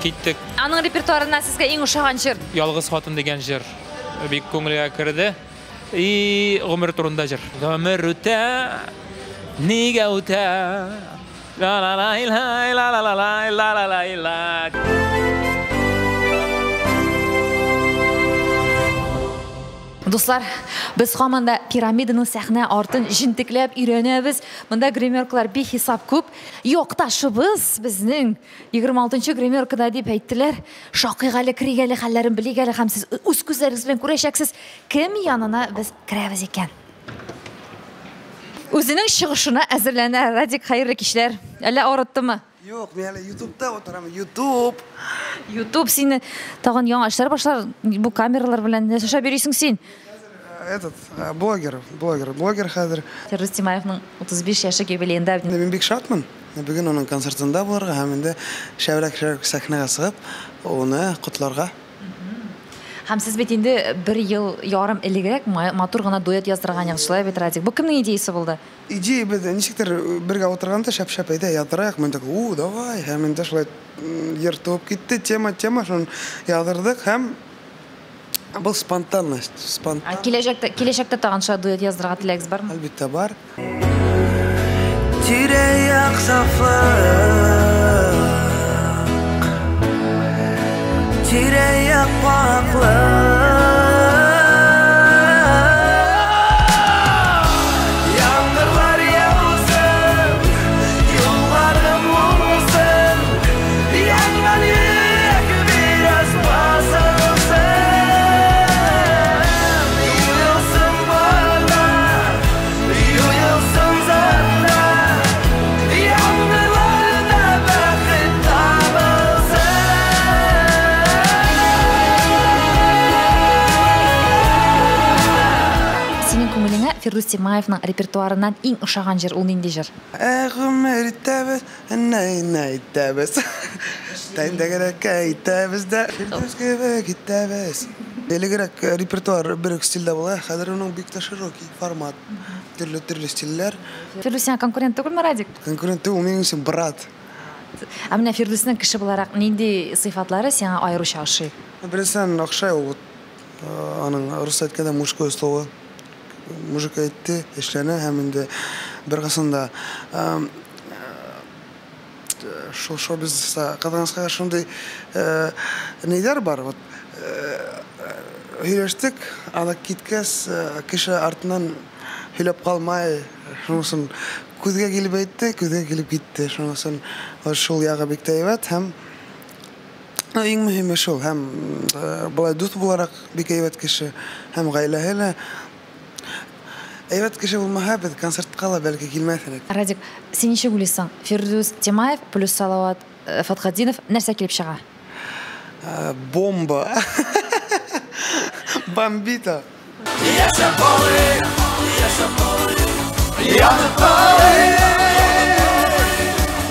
киттек. Аның репертуарыннан сезгә иң ошаган җыр? Ялгыз хатын дигән җыр бик күңелгә керде. И гомер турында җыр. Гомер үтә, нигә үтә? Ла-ла-лай-лай, ла-ла-лай, ла-ла-лай-ла. Дуслар, без һаман да пирамиданың сәхнә артын җентекләп өйрәнәбез. Монда гримеркалар бихисап күп. Якташыбыз безнең 26 гримеркада дип әйттеләр. Шакыйк әле, керик әле, хәлләрен белик әле һәм сез үз күзләрегез белән күрәчәксез, кем янына без керәбез икән. Үзенең чыгышына әзерләнә. Радик, хәерле кичләр. Әллә авырттымы? Юк, мин әле YouTube'та утырам. YouTube. YouTube сине тагын яңа эшләр башлар. Бу камералар белән нәрсә эшләп йөрисең син? Этот, блогер, блогер, блогер хәзер. Фирдүс Тимаевның 35 яше юбилеенда. Мин бик шатмын. Бүген аның концертында булырга һәм инде шәбрәк-шәбрәк сәхнәгә чыгып, аны котларга. Һәм сез бит инде бер ел ярым элегрәк матур гына дуэт яздырган идегез, шулай бит, Радик? Бу кемнең идеясы булды? Идея без ничектер бергә утырганда шәп-шәп әйдә яздырайык. Мин такой, у, давай. Һәм инде шулай ер туып китте, тема, тема, шуны яздырдык һәм был спонтанность, спонтан. Ә киләчәктә тагын шулай дуэт яздырырга теләгегез бармы? Әлбәттә бар. Тирә-як сафлык, тирә-як пакьлык. Яңгырлар яусын, юлларым уңсын, янган йөрәк бераз басылсын. Юылсын барлар, юылсын затлар, яңгырларда бәхет табылсын. Синең күңелеңә Фирдүс Тимаевның репертуарыннан иң ошаган җыр ул нинди җыр? Ә гомер итәбез, нәй-нәй итәбез. Тәндәгерәккә итәбез дә, Фирдүс кебек итәбез. Элегрәк репертуар бер үк стильдә була, хәзер аның бик тә широкий формат. Төрле-төрле стильләр. Фирдүс сиңа конкурент түгелме, Радик? Конкурент түгел, минем өчен брат. Ә менә Фирдүснең кеше буларак нинди сыйфатлары сиңа аеруча ошый? Беренчедән, охшай ул, Аның рус әйткәндә мужское слово. Мужик әйтте, эшләнә һәм инде бер кысында шул шоу-бизнеста кызганычка шундый ниләр бар. Вот һөйләштек, аны киткәс, кеше артыннан һөйләп калмай, шунысын күзгә килеп әйтте, күзгә килеп китте. Шунысын шул ягы бик тә әйбәт һәм иң мөһиме шул, һәм былай дус буларак бик әйбәт кеше, һәм гаиләһе лә әйбәт кеше булмаһа, без концертка ла бәлки килмәҫ инек. Радик, син ничек уйлыйсың? Фирдүс Тимаев плюс Салават Фатхетдинов нәрсә килеп чыга? Бомба. Бомбита. Яшәп калыйк, яшәп калыйк, янып калыйк.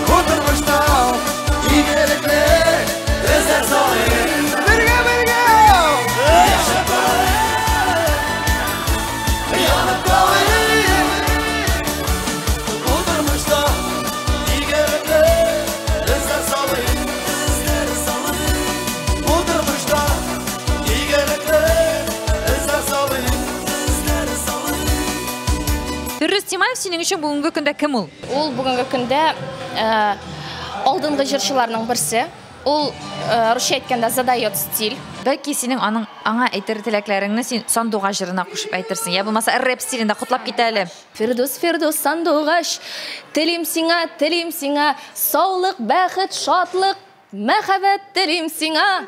Бу тормышта игелекле эзләр салыйк. Бергә, бергә! Яшәп калыйк, янып калыйк. Бу тормышта игелекле эзләр салыйк. Эзләр салыйк. Бу тормышта игелекле эзләр салыйк. Эзләр салыйк. Фирдүс Тимаев синең өчен бүгенге көндә кем ул? Ул бүгенге көндә алдынгы җырчыларның берсе. Ул русча әйткәндә задает стиль. Бәлки синең аның аңа әйтер теләкләреңне син сандугач җырына кушып әйтерсең, я булмаса рэп стилендә котлап кит әле. Фирдүс, Фирдүс, сандугач, телим сиңа, телим сиңа, саулык, бәхет, шатлык, мәхәббәт телим сиңа.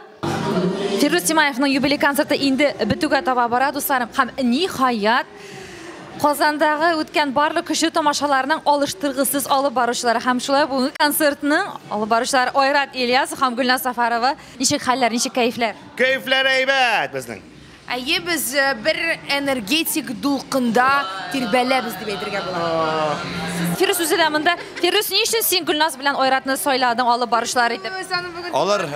Фирдүс Тимаевның юбилей концерты инде бетүгә таба бара, дусларым, һәм ниһаять Казандагы үткән барлык көчле тамашаларның алыштыргысыз алып баручылары һәм шулай бүгенге концертның алып баручылары Айрат Ильясов һәм Гөлназ Сафарова. Ничек хәлләр, ничек кәефләр? Кәефләр әйбәт безнең. Әйе, без бер энергетик дулкында тирбәләбез дип әйтергә була. Фирүс үзе дә монда. Фирүс, ни өчен син Гөлназ белән Айратны сайладың алып баручылар итеп? Алар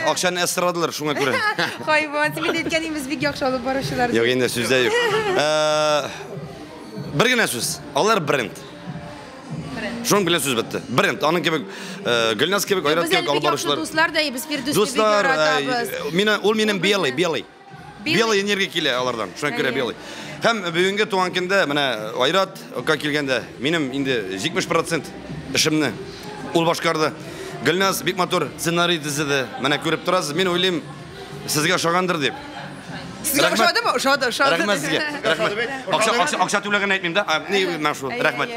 акчаны әз сорадылар, шуңа күрә. Хайван, син бит әйткән без бик яхшы алып баручылар. Юк, инде сүз дә юк. Бер генә сүз. Алар бренд. Шуның белән сүз бетте. Бренд. Аның кебек Гөлназ кебек, Айрат кебек алып баручылар. Дуслар да, без Фирдүсне бик Дуслар, яратабыз. Мина, ул минем белый, белый. Белый энергия килә алардан. Шуңа күрә белый. Һәм бүгенге туган көндә менә Айратка килгәндә минем инде 70% эшемне ул башкарды. Гөлназ бик матур сценарий төзеде. Менә күреп торасыз. Мин уйлыйм, сезгә ошагандыр дип. Сезгә ошадымы? Ошады, ошады. Рәхмәт сезгә. Рәхмәт. Акча, акча, акча түләгән әйтмим дә. Ни, менә шул. Рәхмәт.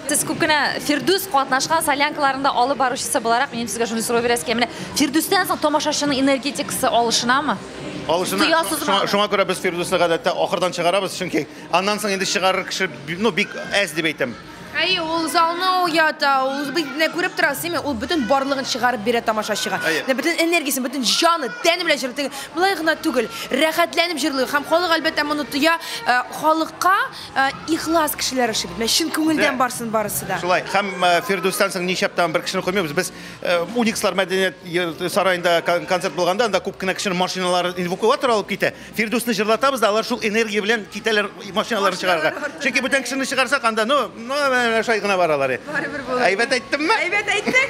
Сез күп кенә Фирдүс катнашкан солянкаларында алып баручысы буларак, минем сезгә шундый сорау бирәсе килә. Менә Фирдүстән соң тамашачының энергетикасы алышынамы? Алышына. Тоясызмы? Шуңа күрә без Фирдүсне гадәттә ахырдан чыгарабыз, чөнки аннан соң инде чыгарыр кеше, ну, бик әз дип әйтәм. Әйе, ул залны уята, ул бит менә күреп торасыз, әйме, ул бөтен барлыгын чыгарып бирә тамашачыга. Менә бөтен энергиясен, бөтен җаны, тәне белән җырлый. Болай гына түгел, рәхәтләнеп җырлый. Һәм халык әлбәттә моны тоя. Халыкка ихлас кешеләр ошый бит. Менә чын күңелдән барсын барысы да. Шулай. Һәм Фирдүстән соң ничәп тагын бер кешене куймыйбыз. Без Уникслар мәдәният сараенда концерт булганда, анда күп кенә кешенең машиналары эвакуатор алып китә. Фирдүсне җырлатабыз да, алар шул энергия белән китәләр машиналарын чыгарырга. Чөнки бүтән кешене чыгарсак, анда, ну, ну, менә шулай гына баралар. Барыбер булыр. Әйбәт әйттемме? Әйбәт әйттең.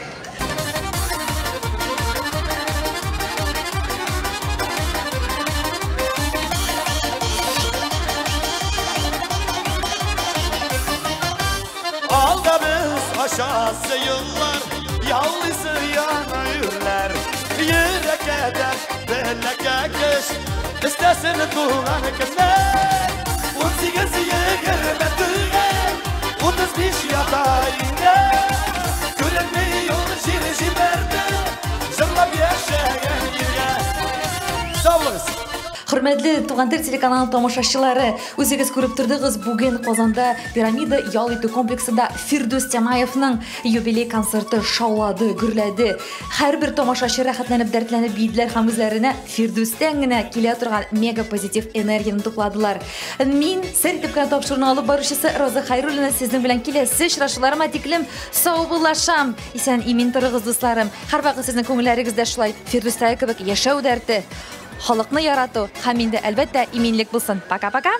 Alda biz aşağısı yıllar, yallısı yanıyorlar. Yürek eder, belek keş, istesin tuğan kimler. 18 yigirmi tügel, 35 yatayında. Görünmüyor jiri jiberdi, jırlap yaşayan yürek. Sağ olun. Хөрмәтле Туган тел телеканалы тамашачылары, үзегез күреп тордыгыз, бүген Казанда Пирамида ял итү комплексында Фирдүс Тямаевның юбилей концерты шаулады, гөрләде. Һәрбер тамашачы рәхәтләнеп, дәртләнеп биеделәр һәм үзләренә Фирдүстән генә килә торган мега позитив энергияне тупладылар. Мин сер итеп кенә тапшыруны алып баручысы Роза Хайруллина сезнең белән киләсе очрашуларыма тиклем саубуллашам. Исән имин торыгыз, дусларым. Һәрвакыт сезнең күңелләрегездә шулай Фирдүстәге кебек яшәү дәрте, халыкны ярату һәм инде әлбәттә иминлек булсын. Пока-пока.